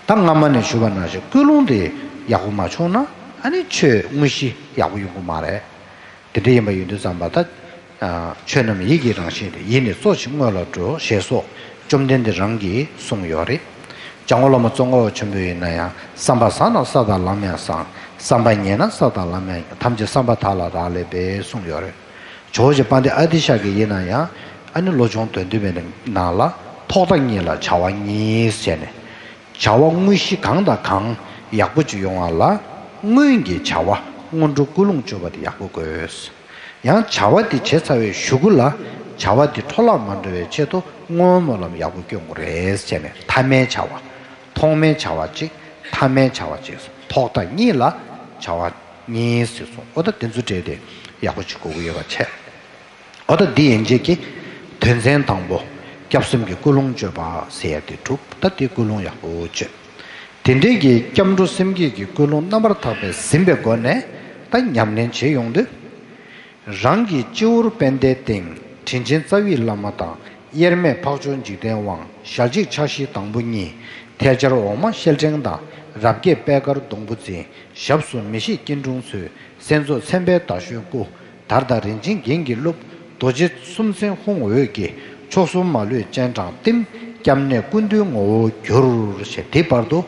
ད་སྔ་མ་ནས་ཞུས་པ་ནང་བཞིན་ཀུན་སློང་དེ་ཡག་པོ་མ་བྱུང་ན་ཨ་ནི་ཆོས་དངོས་གཞི་ཡག་པོ་ཡོང་གི་མ་རེད། དེ་འདྲ་ཡིན་པ་ཡིན་དུས་ཙམ་པ་ད་ཨ་ཆོས་རྣམས་ཡིད་ཀྱི་རང་བཞིན་ཏེ། ཡིད་ནི་གཙོ་ཆེ་དངོས་ལ་འགྲོ་ཞེས་སོགས་བཅོམ་ལྡན་འདས་རང་གིས་གསུངས་ཡོད་རེད། འཇམ་མགོན་བླ་མ་ཙོང་ཁ་པ་ཆེན་པོ་ཡིན་ན་ཡང་བསམ་པ་བཟང་དང་བསགས་པ་ལམ་ཡང་བཟང་། བསམ་པ་ངེས་ན་ས་དང་ལམ་ཡང་ཐམས་ཅད་བསམ་པ་དག་ལ་རག་ལས་པས་གསུངས་ཡོད་རེད། ཇོ་བོ་རྗེ་དཔལ་ལྡན་ཨ་ཏི་ཤ་གི་ཡིན་ན་ཡང་ཨ་ནི་བློ་སྦྱོང་དོན་བསྡུས་པའི་ནང་ལ་ཐོག་མཐའ་གཉིས་ལ་བྱ་བ་གཉིས་བྱས་ནས། བྱ་བ་དངོས་གཞི་གང་དང་གང་ཡག་པོ་ཅིག་ཡོང་བ་ལ་སྔོན་གྱི་བྱ་བ་སྔོན་འགྲོ་ཀུན་སློང་བཅོས་པ་དེ་ཡག་པོ་དགོས། ཡང་བྱ་བ་དེ་བྱེད་ཚར་བའི་གཞུག་གུ་ལ་བྱ་བ་དེ་འཕྲོ་བརླག་མ་འགྲོ་བའི་ཆེད་དུ་སྔོན་སྨོན་ལམ་ཡག་པོ་སྐྱོན་དགོས་རེད་བྱས་ནས་ཐ་མའི་བྱ་བ། ཐོག་མའི་བྱ་བ་གཅིག་ཐ་མའི་བྱ་བ་གཅིག་ཐོག་མཐའ་གཉིས་ལ་བྱ་བ་གཉིས་ཟེར་སོང་། ཨོ་ད་དེ་ཚོ་གྲས་དེ་ཡག་པོ་ཅིག་གོ་གི་ཡོད་པ་བྱས། ཨོ་ད་འདི་ཡན་ཆད་ཀྱི་དོན་ཚན་དང་པོ་སྐྱབས་སེམས་ཀྱི་ཀུན་སློང་བཅོས་པ་ཟེར་ཡ་དེ་གྲུབ། ད་དེ་ཀུན་སློང་ཡག་པོ་བཅོས། དེ་འདྲའི་གི་སྐྱབས་འགྲོ་སེམས་བསྐྱེད་ཀྱི་ཀུན་སློང་རྣམ་པར་དག་པས་ཟིན་པའི་སྒོ་ནས་ད་ཉམས་ལེན་བྱེད་ཡོང་དུས། རང་གི་སྤྱི་བོར་པད་ཟླའི་སྟེང་དྲིན་ཆེན་རྩ་བའི་བླ་མ་དང་། དབྱེར་མེད་འཕགས་མཆོག་འཇིག་རྟེན་དབང་། ཞལ་གཅིག་ཕྱག་བཞི་དང་པོ་གཉིས། ཐལ་སྦྱར་འོག་མ་ཤེལ་ཕྲེང་དང་། རབ་རྒྱས་པད་དཀར་སྡོང་བུ་འཛིན། ཞབས་ཟུང་མི་ཤིགས་སྐྱིལ་ཀྲུང་འཚོའི། སྲས་མཚོ་མཚན་དཔལ་ཟླ་གཞོན་སྐུ། དར་དང་རིན་ཆེན་རྒྱན་གྱིས་བཀླུབས། རྡོ་རྗེ་གསུམ་མཚན་ཧཱུྃ་འོད་ཀྱིས། མཆོག་གསུམ་མ་ལུས་སྤྱན་དྲངས་བསྟིམ། སྐྱབས་གནས་ཀུན་འདུས་ངོ་བོར་གྱུར། ཞེས་དེ་བར་དུ་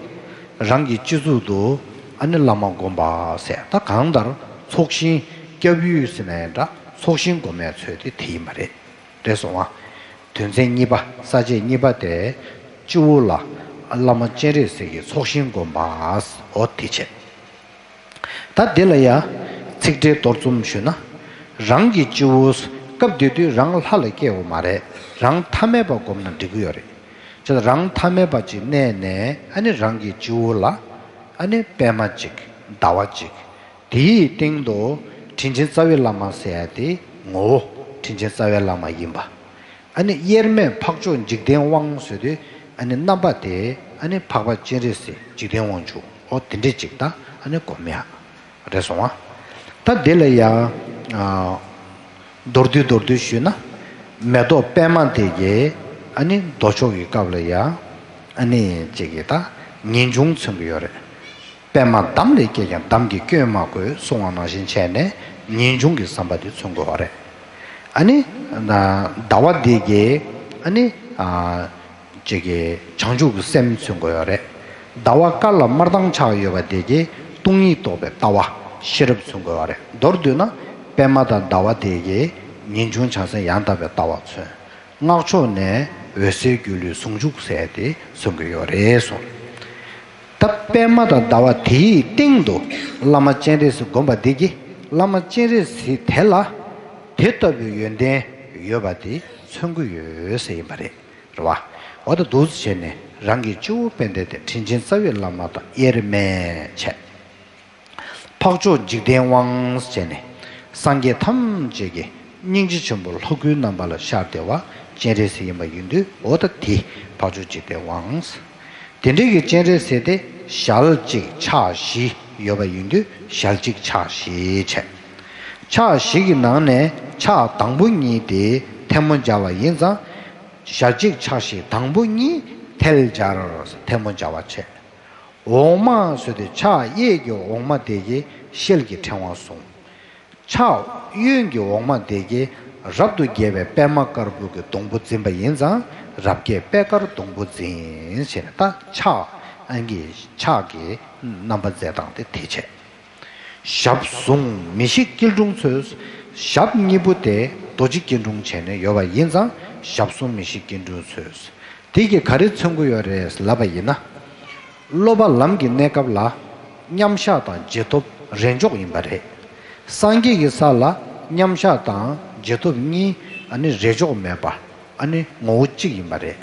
རང་གི་སྤྱི་གཙུག་ཏུ་ཨ་ནི་བླ་མ་བསྒོམ་པ་ཟེར། ད་གང་ལྟར་ཚོགས་ཞིང་སྐྱབས་ཡུལ་ཟེར་ན་ཡང་འདྲ། ཚོགས་ཞིང་སྒོམ་ཡས་ཚུལ་དེ་དེ་ཡིན་པ་རེད། རེད་སོང་ང་། དོན་ཚན་གཉིས་པ་ས་བཅད་གཉིས་པ་དེ་སྤྱི་བོ་ལ་བླ་མ་སྤྱན་རས་གཟིགས་ཀྱི་ཚོགས་ཞིང་བསྒོམ་པ། འོ་དེ་བྱས། ད་འདི་ལ་ཡང་ཚིག་འགྲེལ་མདོར་ཙམ་ཞུས་ན། རང་གི་སྤྱི་བོ། སྐབས་དེ་དུས་རང་ལྷ་ལ་སྐྱེ་བ་མ་རེད། རང་ཐ་མལ་པ་བསྒོམས་ན་འགྲིག་གི་ཡོད་རེད། བྱས་ཙང་རང་ཐ་མལ་པ་ཅིག་གནས་ནས་ཨ་ནི་རང་གི་སྤྱི་བོ་ལ་ཨ་ནི་པད་མ་གཅིག་ཟླ་བ་གཅིག་དེའི་སྟེང་དུ་དྲིན་ཆེན་རྩ་བའི་བླ་མ་ཟེར་ཡ་དེ་ངོ་བོ། དྲིན་ཆེན་རྩ་བའི་བླ་མ་ཡིན་པ། ཨ་ནི་དབྱེར་མེད་འཕགས་མཆོག་འཇིག་རྟེན་དབང་ཟེར་དུས་ཨ་ནི་རྣམ་པ་དེ་ཨ་ནི་འཕགས་པ་སྤྱན་རས་གཟིགས་འཇིག་རྟེན་དབང་ཕྱུག་ཨོ་དེ་འདྲས་ཅིག་དང་ཨ་ནི་སྒོམ་ཡ་རེད་སོང་ང་། ད་དེ་ལ་ཡང་མདོར་བསྡུས་མདོར་བསྡུས་ཞུས་ན། མེ་ཏོག་པད་མ་དེ་གའི་ཨ་ནི་མདོ་ཕྱོགས་ཀྱི་སྐབས་ལ་ཡང་ཨ་ནི་ཅིག་གི་ད་ངེས་འབྱུང་མཚོན་གྱི་ཡོད་རེད། པད་མ་འདམ་ལས་སྐྱེས་ཀྱང་འདམ་གྱིས་བསྐྱོད་མ་དགོས་གསུངས་པ་ནང་བཞིན་བྱས་ནས་ངེས་འབྱུང་གི་བསམ་པ་དེ་མཚོན་དགོས་པ་རེད། ཨ་ནི། ཟླ་བ་འདི་གའི་ཨ་ནི། ཅིག་གི་བྱང་ཆུབ་ཀྱི་སེམས་མཚོན་དགོས་པ་རེད། ཟླ་བ་དཀར་ལ་དམར་མདངས་ཆགས་ཡོད་པ་དེ་གའི་སྟོང་ཉིད་རྟོགས་པའི་ལྟ་བ་ཤེས་རབ་མཚོན་དགོས་པ་རེད། མདོར་བསྡུས་ན་པད་མ་དང་ཟླ་བ་དེ་གའི་ངེས་འབྱུང་བྱང་སེམས་ཡང་དག་པའི་ལྟ་བ་མཚོན། སྔགས་ཕྱོགས་ནས་འོད་གསལ་སྒྱུ་ལུས་ཟུང་འཇུག་ཟེར་དེ་གསུང་གི་ཡོད་རེད་གསུངས། ད་པད་མ་དང་ཟླ་བ་དེའི་སྟེང་དུ་བླ་མ་སྤྱན་རས་གཟིགས་བསྒོམ་པ་འདི་གིས་བླ་མ་སྤྱན་རས་གཟིགས་དེ་ལ་དེ་ལྟ་བུའི་ཡོན་ཏན་ཡོད་པ་དེ་མཚོན་གྱི་ཡོད་ཟེར་ཡིན་པ་རེད། རེད་བ། འོ་ད་འདུག་སེ་བྱས་ནས་རང་གི་སྤྱི་བོ་པད་ཟླའི་སྟེང་དྲིན་ཆེན་རྩ་བའི་བླ་མ་དང་དབྱེར་མེད་བྱས། འཕགས་མཆོག་འཇིག་རྟེན་དབང་ཟེར་ནས་སངས་རྒྱས་ཐམས་ཅད་ཀྱི་སྙིང་རྗེ་ཆེན་པོ་ལྷ་སྐུའི་རྣམ་པ་ལ་ཤར་བསྡད་པ་སྤྱན་རས་གཟིགས་ཡིན་པ་ཡིན་དུས་འོ་ད་དེ་འཕགས་མཆོག་འཇིག་རྟེན་དབང་། དེ་འདྲའི་གི་སྤྱན་རས་གཟིགས་དེ་ཞལ་གཅིག་ཕྱག་བཞི་ཡོད་པ་ཡིན་དུས་ཞལ་གཅིག་ཕྱག་བཞི་བྱས། ཕྱག་བཞི་གི་ནང་ནས་ཕྱག་དང་པོ་གཉིས་དེ་ཐལ་མོ་སྦྱར་བ་ཡིན་ཙང་། ཞལ་གཅིག་ཕྱག་བཞི་དང་པོ་གཉིས་ཐལ་སྦྱར། ཐལ་མོ་སྦྱར་བ་བྱས། འོག་མ་ཟེར་དུས་ཕྱག་གཡས་ཀྱི་འོག་མ་དེ་གའི་ཤེལ་གྱི་ཕྲེང་བ་བཟུང་། ཕྱག་གཡོན་གྱི་འོག་མ་དེ་གའི་རབ་ཏུ་རྒྱས་པའི་པད་མ་དཀར་པོ་གི་སྡོང་པོ་འཛིན་པ་ཡིན་ཙང་རབ་རྒྱས་པད་དཀར་སྡོང་པོ་འཛིན་ཟེར་ནས་ད་ཕྱག་ཨང་གི་ཕྱག་གི་རྣམ་པ་མཛད་སྟངས་དེ་དེ་བྱས། ཞབས་ཟུང་མི་ཤིགས་སྐྱིལ་ཀྲུང་འཚོའི། ཞབས་གཉིས་པོ་དེ་རྡོ་རྗེ་སྐྱིལ་ཀྲུང་བྱས་ནས་ཡོད་པ་ཡིན་ཙང་ཞབས་ཟུང་མི་ཤིགས་སྐྱིལ་ཀྲུང་འཚོའི། དེ་གིས་ག་རེ་མཚོན་གྱི་ཡོད་རེད་ལབ་པ་ཡིན་ན། སློབ་པ་ལམ་གྱི་གནས་སྐབས་ལ་མཉམ་བཞག་དང་རྗེས་ཐོབ་རེས་འཇོག་ཡིན་པ་རེད། སངས་རྒྱས་ཀྱི་ས་ལ་མཉམ་བཞག་དང་རྗེས་ཐོབ་གཉིས་ཨ་ནི་རེས་འཇོག་མེད་པ་ཨ་ནི་ངོ་བོ་གཅིག་ཡིན་པ་རེད།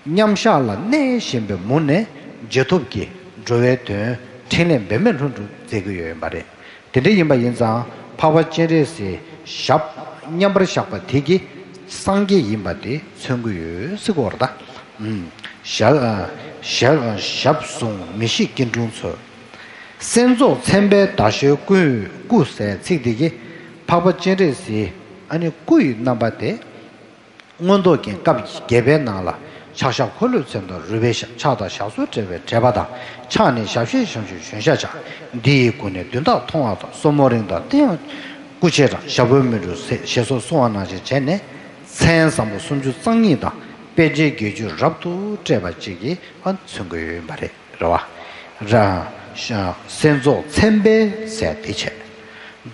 མཉམ་བཞག་ལ་གནས་བཞིན་པའི་མུ་ནས་རྗེས་ཐོབ་ཀྱི་འགྲོ་བའི་དོན་འཕྲིན་ལས་འབད་མེད་ལྷུན་གྲུབ་མཛད་ཀྱི་ཡོད་ཡིན་པ་རེད། དེ་འདྲ་ཡིན་པ་ཡིན་ཙང་འཕགས་པ་སྤྱན་རས་གཟིགས་ཞབས་མཉམ་པར་བཞག་པ་དེ་གིས་སངས་རྒྱས་ཡིན་པ་དེ་མཚོན་གྱི་ཡོད་ཟེར་གོ་རེད་ད། ཞབས་ཞབས་ཞབས་ཟུང་མི་ཤིགས་སྐྱིལ་ཀྲུང་འཚོའི། སྲས་མཚོ་མཚན་དཔལ་ཟླ་གཞོན་སྐུའི་སྐུ་ཟེར་ཚིག་དེ་གིས་འཕགས་པ་སྤྱན་རས་གཟིགས་ཨ་ནི་སྐུ་ཡི་རྣམ་པ་དེ། མངོན་རྟོགས་རྒྱན་སྐབས་བརྒྱད་པའི་ནང་ལ་ཕྱག་ཞབས་འཁོར་ལོའི་ཚད་མདོ་རོལ་པའི་ཞབས། ཕྱག་དང་ཞབས་སོར་འབྲེལ་བའི་འབྲེལ་པ་དང་། ཕྱག་ནི་ཞབས་ཞེས་བྱ་ཞབས་ཞུ་ཞོན་ཤ་བྱ། འདི་ཡི་སྒོ་ནས་མདུན་དག་མཐོང་བ་དང་། སོར་མོ་རིང་དང་སྟེང་ཡང་སྐུ་ཆེ་དྲགས། ཞབས་པུས་མི་འགྲུབ་ཟེར་ཞེས་སོགས་གསུངས་པ་ནང་བཞིན་བྱས་ནས་མཚན་བཟང་པོ་སུམ་ཅུ་རྩ་གཉིས་དང་དཔེ་རྒྱན་བརྒྱད་ཅུ་རབ་ཏུ་བཀྲས་པ་ཅིག་གིས་མཚོན་གྱི་ཡོད་པ་རེད། རེད་བ། ར། སེམས་རྫོགས་མཚན་དཔེ་ཟེར་དེ་བྱས།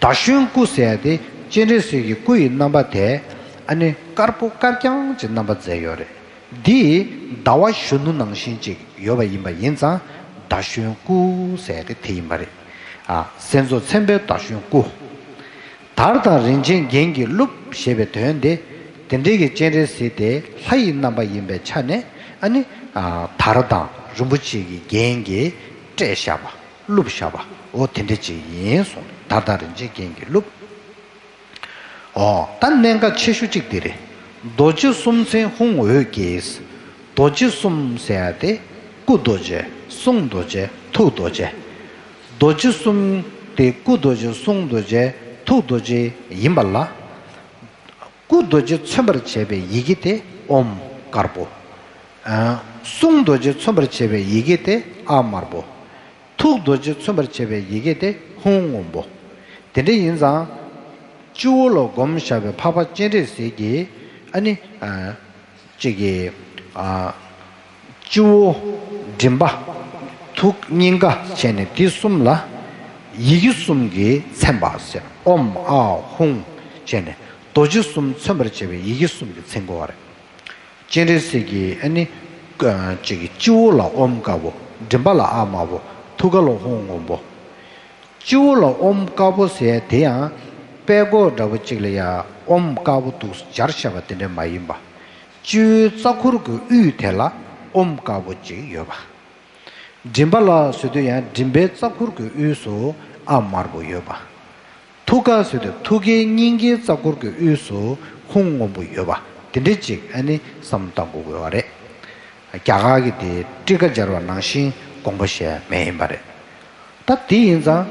ཟླ་གཞོན་སྐུ་ཟེར་དེ་སྤྱན་རས་གཟིགས་ཀྱི་སྐུ་ཡི་རྣམ་པ་དེ་ཨ་ནི་དཀར་པོ་དཀར་རྐྱང་གི་རྣམ་པ་མཛད་ཡོད་རེད། འདི་ཟླ་བ་གཞོན་ནུ་ནང་བཞིན་ཅིག་ཡོད་པ་ཡིན་པ་ཡིན་ཙང་ཟླ་གཞོན་སྐུ་ཟེར་དེ་དེ་ཡིན་པ་རེད། ཨ། སེམས་རྫོགས་མཚན་དཔེ་ཟླ་གཞོན་སྐུ། དར་དང་རིན་ཆེན་རྒྱན་གྱིས་ཀླུབས་ཞེས་པའི་དོན་ཏེ། དེ་འདྲའི་གི་སྤྱན་རས་གཟིགས་དེ་ལྷ་ཡི་རྣམ་པ་ཡིན་པའི་ཆ་ནས་ཨ་ནི་དར་དང་རིན་པོ་ཆེ་གི་རྒྱན་གྱིས་སྤྲས་བཞག་པ་ཀླུབས་བཞག་པ་འོ་དེ་འདྲ་ཅིག་ཡིན་གསུངས། དར་དང་རིན་ཆེན་རྒྱན་གྱིས་ཀླུབས། འོ་ད་གནད་འགག་ཆེ་ཤོས་གཅིག་འདི་རེད། རྡོ་རྗེ་གསུམ་མཚན་ཧཱུྃ་འོད་ཀྱིས། རྡོ་རྗེ་གསུམ་ཟེར་ཡ་དེ་སྐུ་རྡོ་རྗེ་གསུང་རྡོ་རྗེ་ཐུགས་རྡོ་རྗེ། རྡོ་རྗེ་གསུམ་དེ་སྐུ་རྡོ་རྗེ་གསུང་རྡོ་རྗེ་ཐུགས་རྡོ་རྗེ་ཡིན་པ་ལ། སྐུ་རྡོ་རྗེ་མཚོན་པར་བྱེད་པའི་ཡི་གེ་དེ་ཨོཾ་དཀར་པོ། ཨ། གསུང་རྡོ་རྗེ་མཚོན་པར་བྱེད་པའི་ཡི་གེ་དེ་ཨཱཿདམར་པོ། ཐུགས་རྡོ་རྗེ་མཚོན་པར་བྱེད་པའི་ཡི་གེ་དེ་ཧཱུྃ་སྔོན་པོ། དེ་འདྲ་ཡིན་ཙང་། སྤྱི་བོ་ལ་བསྒོམ་བཞག་པའི་འཕགས་པ་སྤྱན་རས་གཟིགས་ཀྱི་ཨ་ནི། ཨ། གཅིག་གི། ཨ། སྤྱི་བོ། མགྲིན་པ། ཐུགས་སྙིང་ག་བྱས་ནས་འདི་གསུམ་ལ། ཡི་གེ་གསུམ་གྱིས་མཚན་པ་ཟེར་ཨོཾ་ཨཱཿ་ཧཱུྃ་བྱས་ནས་རྡོ་རྗེ་གསུམ་མཚོན་པར་བྱེད་པའི་ཡི་གེ་གསུམ་གྱིས་མཚན་དགོས་པ་རེད། སྤྱན་རས་གཟིགས་ཀྱི་ཨ་ནི། ཨ། གཅིག་གི་སྤྱི་བོ་ལ་ཨོཾ་དཀར་པོ། མགྲིན་པ་ལ་ཨཱཿདམར་པོ། ཐུགས་ཀ་ལ་ཧཱུྃ་སྔོན་པོ། སྤྱི་བོ་ལ་ཨོཾ་དཀར་པོ་ཟེར་དེ་ཡང་དཔྲལ་ཀོར་འདྲ་པོ་གཅིག་ལ་ཡང་ཨོཾ་དཀར་པོ་འདུག་སྦྱར་བཞག་པ་དེ་འདྲ་མ་ཡིན་པ། སྤྱི་བོའི་རྩ་འཁོར་གྱི་དབུས་དེ་ལ་ཨོཾ་དཀར་པོ་གཅིག་ཡོད་པ། མགྲིན་པ་ལ་ཟེར་དུས་ཡང་མགྲིན་པའི་རྩ་འཁོར་གྱི་དབུས་སུ་ཨཱཿདམར་པོ་ཡོད་པ། ཐུགས་ཀ་ཟེར་དུས་ཐུགས་ཀའི་སྙིང་གའི་རྩ་འཁོར་གྱི་དབུས་སུ་ཧཱུྃ་སྔོན་པོ་ཡོད་པ་དེ་འདྲ་ཅིག་ཨ་ནི་བསམ་བློ་བཏང་དགོས་ཀྱི་ཡོད་རེད། རྒྱ་གར་གྱི་དེ་ཊཱི་ཀ་སྦྱར་བ་ནང་བཞིན་དགོངས་པ་བཞེས་མེད་ཡིན་པ་རེད། ད་དེ་ཡིན་ཙང་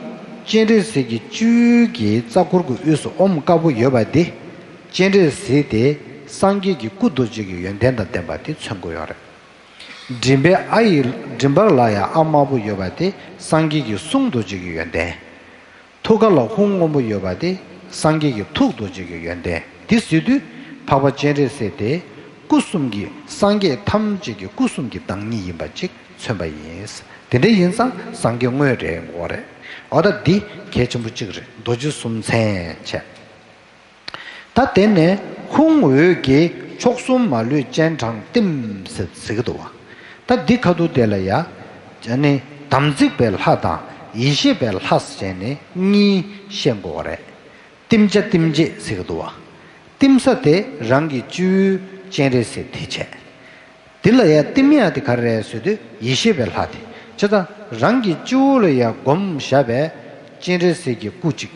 སྤྱན་རས་གཟིགས་ཀྱི་སྤྱི་བོའི་གི་རྩ་འཁོར་གྱི་དབུས་སུ་ཨོཾ་དཀར་པོ་ཡོད་པ་དེ། སྤྱན་རས་གཟིགས་དེ་སངས་རྒྱས་ཀྱི་སྐུ་རྡོ་རྗེ་གི་ཡོན་ཏན་དང་ལྡན་པ་དེ་མཚོན་དགོས་ཡོད་རེད། མགྲིན་པའི་ཨ་ཡི་མགྲིན་པ་ལ་ཡང་ཨཱཿདམར་པོ་ཡོད་པ་དེ་སངས་རྒྱས་ཀྱི་གསུང་རྡོ་རྗེ་གི་ཡོན་ཏན། ཐུགས་ཀ་ལ་ཧཱུྃ་སྔོན་པོ་ཡོད་པ་དེ་སངས་རྒྱས་ཀྱི་ཐུགས་རྡོ་རྗེ་གི་ཡོན་ཏན། དེ་ཟེར་དུས་འཕགས་པ་སྤྱན་རས་གཟིགས་དེ་སྐུ་གསུམ་གྱི་སངས་རྒྱས་ཐམས་ཅད་ཀྱི་སྐུ་གསུམ་གྱི་བདག་ཉིད་ཡིན་པ་ཅིག་མཚོན་པ་ཡིན། དེ་འདྲ་ཡིན་ཙང་སངས་རྒྱས་དངོས་རེད་འོ་རེད། འོ་ད་འདི་གལ་ཆེན་པོ་གཅིག་རེད། རྡོ་རྗེ་གསུམ་མཚན་བྱས། ད་དེ་ནས་ཧཱུྃ་འོད་ཀྱིས་མཆོག་གསུམ་མ་ལུས་སྤྱན་དྲངས་བསྟིམ་ཟེར་ཟེར་གྱི་འདུག་བ། ད་འདི་ཁ་ཐུག་དེ་ལ་ཡ། ཨ་ནི་དམ་ཚིག་པའི་ལྷ་དང་ཡེ་ཤེས་པའི་ལྷ་ཟེར་ནས་གཉིས་བཤད་དགོས་པ་རེད། བསྟིམ་བྱ་བསྟིམ་བྱེད་ཟེར་གྱི་འདུག་བ། བསྟིམ་ས་དེ་རང་གི་སྤྱི་བོའི་སྤྱན་རས་གཟིགས་དེ་བྱས། དེ་ལ་ཡང་བསྟིམ་ཡག་དེ་ག་རེ་རེད་ཟེར་དུས་ཡེ་ཤེས་པའི་ལྷ་དེ། བྱས་ཙང་རང་གི་སྤྱི་བོ་ལ་ཡང་བསྒོམ་བཞག་པའི་སྤྱན་རས་གཟིགས་ཀྱི་སྐུ་གཅིག་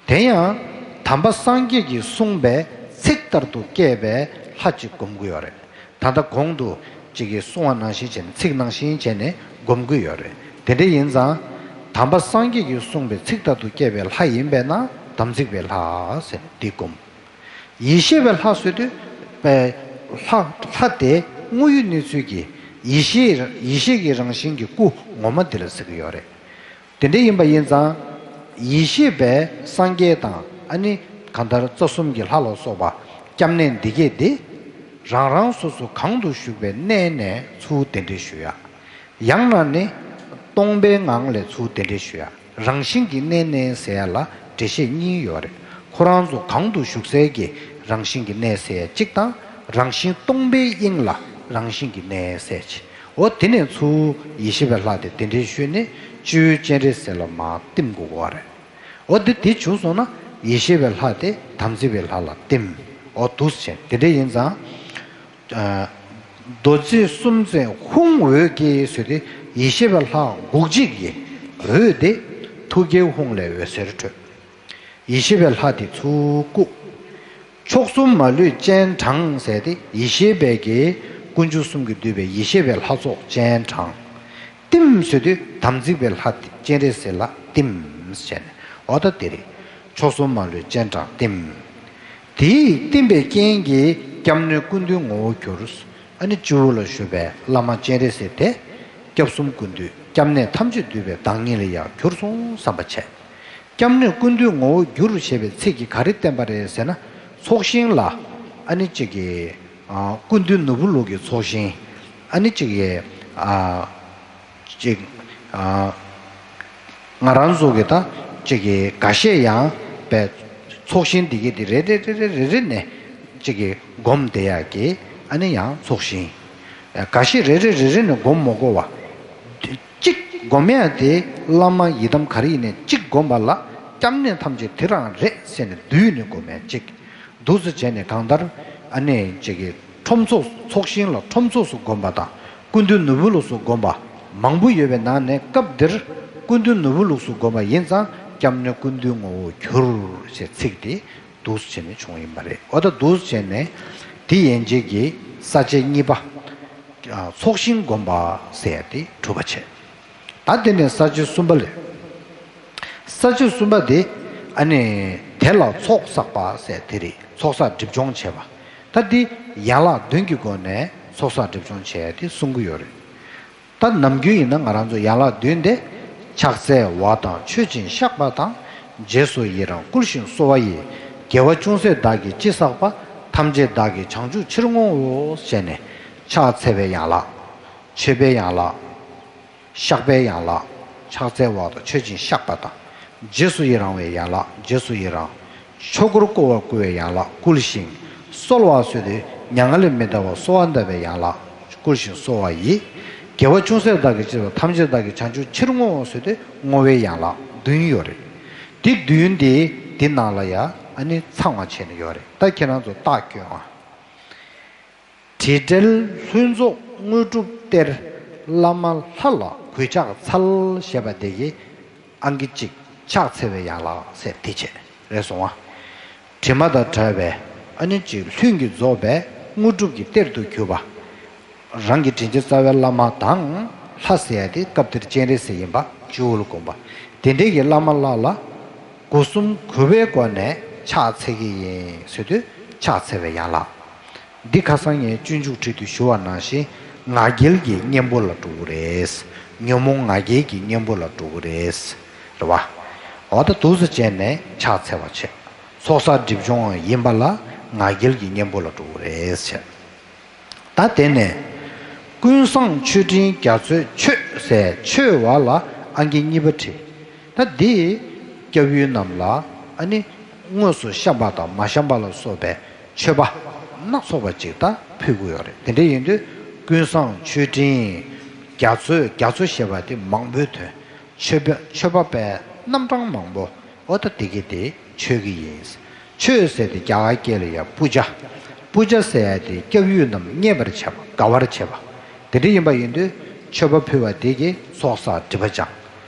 དེ་ཡང་དམ་པ་སངས་རྒྱས་ཀྱིས་གསུངས་པའི་ཚིག་ལྟར་དུ་བསྐྱེད་པའི་ལྷ་གཅིག་བསྒོམ་གྱི་ཡོད་རེད། ད་ལྟ་གོང་དུ་གཅིག་གིས་གསུངས་པ་ནང་བཞིན་བྱས་ནས་ཚིག་ནང་བཞིན་བྱས་ནས་བསྒོམ་གྱི་ཡོད་རེད། དེ་འདྲ་ཡིན་ཙང་། དམ་པ་སངས་རྒྱས་ཀྱིས་གསུངས་པའི་ཚིག་ལྟར་དུ་བསྐྱེད་པའི་ལྷ་ཡིན་པས་ན་དམ་ཚིག་པའི་ལྷ་ཟེར་ནས་འདི་བསྒོམ། ཡེ་ཤེས་པའི་ལྷ་ཟེར་དུས། པའི་ལྷ་ལྷ་དེ་དངོས་ཡོད་གནས་ཚུལ་གྱི་ཡེ་ཤེས་ཡེ་ཤེས་ཀྱི་རང་བཞིན་གྱི་སྐུ་ངོ་མ་འདི་ལ་ཟེར་གྱི་ཡོད་རེད། དེ་འདྲ་ཡིན་པ་ཡིན་ཙང་། ཡེ་ཤེས་པའི་སངས་རྒྱས་དང་ཨ་ནི་གང་ལྟར་རྩ་གསུམ་གྱི་ལྷ་ལ་སོགས་པ་སྐྱབས་གནས་འདི་སྐད་དེ། རང་རང་སོ་སོ་གང་དུ་བཞུགས་པའི་གནས་ནས་ཚུར་གདན་འདྲེན་ཞུ་ཡ། ཡང་ན་ནི། སྟོང་པའི་ངང་ལས་ཚུར་གདན་འདྲེན་ཞུ་ཡ། རང་བཞིན་གྱི་གནས་ནས་ཟེར་ཡ་ལ་འགྲེལ་བཤད་གཉིས་ཡོད་རེད། ཁོ་རང་ཚོ་གང་དུ་བཞུགས་སའི་གི་རང་བཞིན་གྱི་གནས་ཟེར་ཡ་གཅིག་དང་། རང་བཞིན་སྟོང་པའི་དབྱིངས་ལ་རང་བཞིན་གྱི་གནས་ཟེར་གྱི། འོ་དེ་ནས་ཚུར་ཡེ་ཤེས་པའི་ལྷ་དེ་གདན་འདྲེན་ཞུས་ནས་སྤྱི་བོའི་སྤྱན་རས་གཟིགས་ལ་མར་བསྟིམ་དགོས་པ་རེད། འོ་དེ་དེ་བྱུང་སོང་ན་ཡེ་ཤེས་པའི་ལྷ་དེ་དམ་ཚིག་པའི་ལྷ་ལ་བསྟིམ། འོ་འདུག་སེ་བྱས་དེ་འདྲ་ཡིན་ཙང་། ཨ། རྡོ་རྗེ་གསུམ་མཚན་ཧཱུྃ་འོད་ཀྱིས་ཟེར་ཏེ་ཡེ་ཤེས་པའི་ལྷ་དགུག་བྱེད་ཀྱི་འོད་དེ་ཐུགས་ཀའི་ཧཱུྃ་ལས་འོད་ཟེར་འཕྲོས། ཡེ་ཤེས་པའི་ལྷ་དེ་ཚུར་བཀུག། མཆོག་གསུམ་མ་ལུས་སྤྱན་དྲངས་ཟེར་ཏེ་ཡེ་ཤེས་པའི་གི་དཀོན་མཆོག་གསུམ་གྱིས་བསྡུས་པའི་ཡེ་ཤེས་པའི་ལྷ་ཚོགས་སྤྱན་དྲངས། བསྟིམ་ཟེར་དུས་དམ་ཚིག་པའི་ལྷ་དེ་སྤྱན་རས་གཟིགས་ལ་བསྟིམ་ཟེར་ནས་འོ་ད་དེ་རེད། མཆོག་གསུམ་མ་ལུས་སྤྱན་དྲངས་བསྟིམ། དེས་བསྟིམ་པའི་རྐྱེན་གྱིས་སྐྱབས་གནས་ཀུན་འདུས་ངོ་བོར་གྱུར། ཨ་ནི་སྤྱི་བོ་ལ་བཞུགས་པའི་བླ་མ་སྤྱན་རས་གཟིགས་དེ། སྐྱབས་གསུམ་ཀུན་འདུས་སྐྱབས་གནས་ཐམས་ཅད་འདུས་པའི་བདག་ཉིད་ལ་ཡང་གྱུར་སོང་བསམ་པ་བྱས། སྐྱབས་གནས་ཀུན་འདུས་ངོ་བོར་གྱུར་ཞེས་པའི་ཚིག་གིས་ག་རེ་བསྟན་པ་རེད་ཟེར་ན། ཚོགས་ཞིང་ལ། ཨ་ནི་གཅིག་གི། ཨ། ཀུན་འདུས་ནོར་བུ་ལུགས་ཀྱི་ཚོགས་ཞིང་། ཨ་ནི་གཅིག་གི། ཨ། གཅིག་ཨ། ང་རང་ཚོ་གི་ད་ཅིག་གི་འགའ་ཤས་ཡང་པའི་ཚོགས་ཞིང་འདི་གི་འདི་རེ་རེ་རེ་རེ་རེ་རེ་ནས་ཅིག་གི་སྒོམ་བསྡད་ཡག་གི་ཨ་ནི་ཡང་ཚོགས་ཞིང་། འགའ་ཤས་རེ་རེ་རེ་རེ་ནས་སྒོམ་མ་དགོས་པ། གཅིག་སྒོམ་ཡག་དེ་བླ་མ་ཡི་དམ་ག་རེ་ཡིན་ནས་གཅིག་སྒོམ་པ་ལ་སྐྱབས་གནས་ཐམས་ཅད་དེ་རང་རེད་ཟེར་ནས་བསྡུས་ནས་སྒོམ་ཡག་གཅིག་འདུག་སེ་བྱས་ནས་གང་ལྟར་ཨ་ནི་ཅིག་གི་ཁྲོམ་ཚོགས་ཚོགས་ཞིང་ལ་ཁྲོམ་ཚོགས་སུ་སྒོམ་པ་དང་སྐུ་མདུན་ནོར་བུ་ལུགས་སུ་སྒོམ་པ་མང་པོ་ཡོད་པའི་ནང་ནས་སྐབས་འདིར་སྐུ་མདུན་ནོར་བུ་ལུགས་སུ་སྒོམ་པ་ཡིན་ཙང་སྐྱབས་གནས་སྐུ་མདུན་ངོ་བོར་གྱུར་ཞེས་ཚིག་དེ་འདུག་སེ་བྱས་ནས་བྱུང་ཡིན་པ་རེད། འོ་ད་འདུག་སེ་བྱས་ནས་དེ་ཡན་ཆད་ཀྱི་ས་བཅད་གཉིས་པ། ཚོགས་ཞིང་སྒོམ་པ་ཟེར་ཡ་དེ་གྲུབ་པ་བྱས། ད་དེ་ནས་ས་བཅད་གསུམ་པ་ལས། ས་བཅད་གསུམ་པ་དེ་ཨ་ནི་དེ་ལ་ཚོགས་བསགས་པ་ཟེར་དེ་རེད། ཚོགས་བསགས་སྒྲིབ་སྦྱོང་བྱས་པ། ད་འདི་ཡན་ལག་བདུན་གྱི་སྒོ་ནས་ཚོགས་བསགས་སྒྲིབ་སྦྱོང་བྱས་ཡ་དེ་གསུང་གི་ཡོད་རེད། ད་ནམ་རྒྱུན་ཡིན་ན་ང་རང་ཚོ་ཡན་ལག་བདུན་དེ་ཕྱག་འཚལ་བ་དང་མཆོད་ཅིང་བཤགས་པ་དང་རྗེས་སུ་ཡི་རང་བསྐུལ་ཞིང་གསོལ་བ་ཡི། དགེ་བ་ཅུང་ཟད་བདག་གིས་ཅི་བསགས་པ། ཐམས་ཅད་བདག་གིས་བྱང་ཆུབ་ཕྱིར་བསྔོའོ་ཞེས་ནས་ཕྱག་འཚལ་བའི་ཡན་ལག། མཆོད་པའི་ཡན་ལག། བཤགས་པའི་ཡན་ལག། ཕྱག་འཚལ་བ་དང་མཆོད་ཅིང་བཤགས་པ་དང་། རྗེས་སུ་ཡི་རང་བའི་ཡན་ལག། རྗེས་སུ་ཡི་རང་། ཆོས་འཁོར་བསྐོར་བར་བསྐུལ་བའི་ཡན་ལག་བསྐུལ་ཞིང་། གསོལ་བ་ཟེར་དུས་མྱ་ངན་ལས་མི་འདའ་བར་གསོལ་བ་འདེབས་པའི་ཡན་ལག་བསྐུལ་ཞིང་གསོལ་བ་ཡི། དགེ་བ་ཅུང་ཟད་བདག་གིས་ཅི་བསགས་པ། ཐམས་ཅད་བདག་གིས་བྱང་ཆུབ་ཕྱིར་བསྔོའོ་ཟེར་དུས་བསྔོ་བའི་ཡན་ལག་བདུན་ཡོད་རེད། འདི་བདུན་འདི་འདི་ནང་ལ་ཡ་ཨ་ནི་ཚང་བ་བྱས་ནས་ཡོད་རེད། ད་ཁྱེད་རང་ཚོ་རྟགས་སྐྱོན་ཨ། དྲི་བྲལ་ལྷུན་རྫོགས་དངོས་གྲུབ་སྟེར། བླ་མ་ལྷ་ལ་གུས་ཕྱག་འཚལ་ཞེས་པ་དེ་གི་ཨང་ཀི་གཅིག་ཕྱག་འཚལ་བའི་ཡན་ལག་ཟེར་དེ་བྱས་རེད་སོང་ཨ། དྲི་མ་དང་བྲལ་བའི་ཨ་ནི་གཅིག་ལྷུན་གྱིས་རྫོགས་པའི་དངོས་གྲུབ་ཀྱི་གཏེར་དུ་གྱུར་པ། རང་གི་དྲིན་ཅན་རྩ་བའི་བླ་མ་དང་ལྷ་ཟེར་ཡ་དེ་སྐབས་དེར་སྤྱན་རས་གཟིགས་ཡིན་པ་སྤྱི་བོ་ལ་བསྒོམ་པ། དེ་འདྲའི་གི་བླ་མ་ལྷ་ལ་སྒོ་གསུམ་གུས་པའི་སྒོ་ནས་ཕྱག་འཚལ་གྱི་ཡིན་ཟེར་དུས་ཕྱག་འཚལ་བའི་ཡན་ལག། འདི་ཁ་སང་ངས་སྤྱོད་འཇུག་ཁྲིད་དུ་ཞུ་བ་ནང་བཞིན་ང་རྒྱལ་གྱི་གཉེན་པོ་ལ་འགྲོ་གི་རེད། ཉོན་མོངས་ང་རྒྱལ་གྱི་གཉེན་པོ་ལ་འགྲོ་གི་རེད། རེད་བ། འོ་ད་འདུག་སེ་བྱས་ནས་ཕྱག་འཚལ་བ་བྱས། ཚོགས་བསགས་སྒྲིབ་སྦྱོང་ཡིན་པ་ལ་ང་རྒྱལ་གྱི་གཉེན་པོ་ལ་འགྲོ་གི་རེད་བྱས། ད་དེ་ནས་ཀུན་བཟང་མཆོད་སྤྲིན་རྒྱ་མཚོའི་མཆོད་ཟེར་མཆོད་བ་ལ་ཨང་ཀི་གཉིས་པ་བྲིས། ད་འདི་སྐྱབས་ཡུལ་རྣམས་ལ་ཨ་ནི་དངོས་སུ་བཤམས་པ་དང་མ་བཤམས་པ་ལ་སོགས་པའི་མཆོད་པ་སྣ་ཚོགས་པ་ཅིག་ད་ཕུལ་གྱི་ཡོད་རེད། དེ་འདྲ་ཡིན་དུས་ཀུན་བཟང་མཆོད་སྤྲིན་རྒྱ་མཚོའི་རྒྱ་མཚོ་ཞེས་པ་དེ་མང་པོའི་དོན། མཆོད་པ་མཆོད་པ་པའི་རྣམ་གྲངས་མང་པོ། འོ་ད་དེ་གི་དེ་མཆོད་ཀྱི་ཡིན། མཆོད་ཟེར་དེ་རྒྱ་གར་སྐད་ལ་ཡང་པུ་ཇ། པུ་ཇ་ཟེར་ཡ་དེ་སྐྱབས་ཡུལ་རྣམས་མཉེས་པར་བྱེད་པ་དགའ་བར་བྱེད་པ། དེ་འདྲ་ཡིན་པ་ཡིན་དུས་མཆོད་པ་ཕུལ་བ་དེ་གིས་ཚོགས་བསགས་སྒྲིབ་པ་སྦྱང་།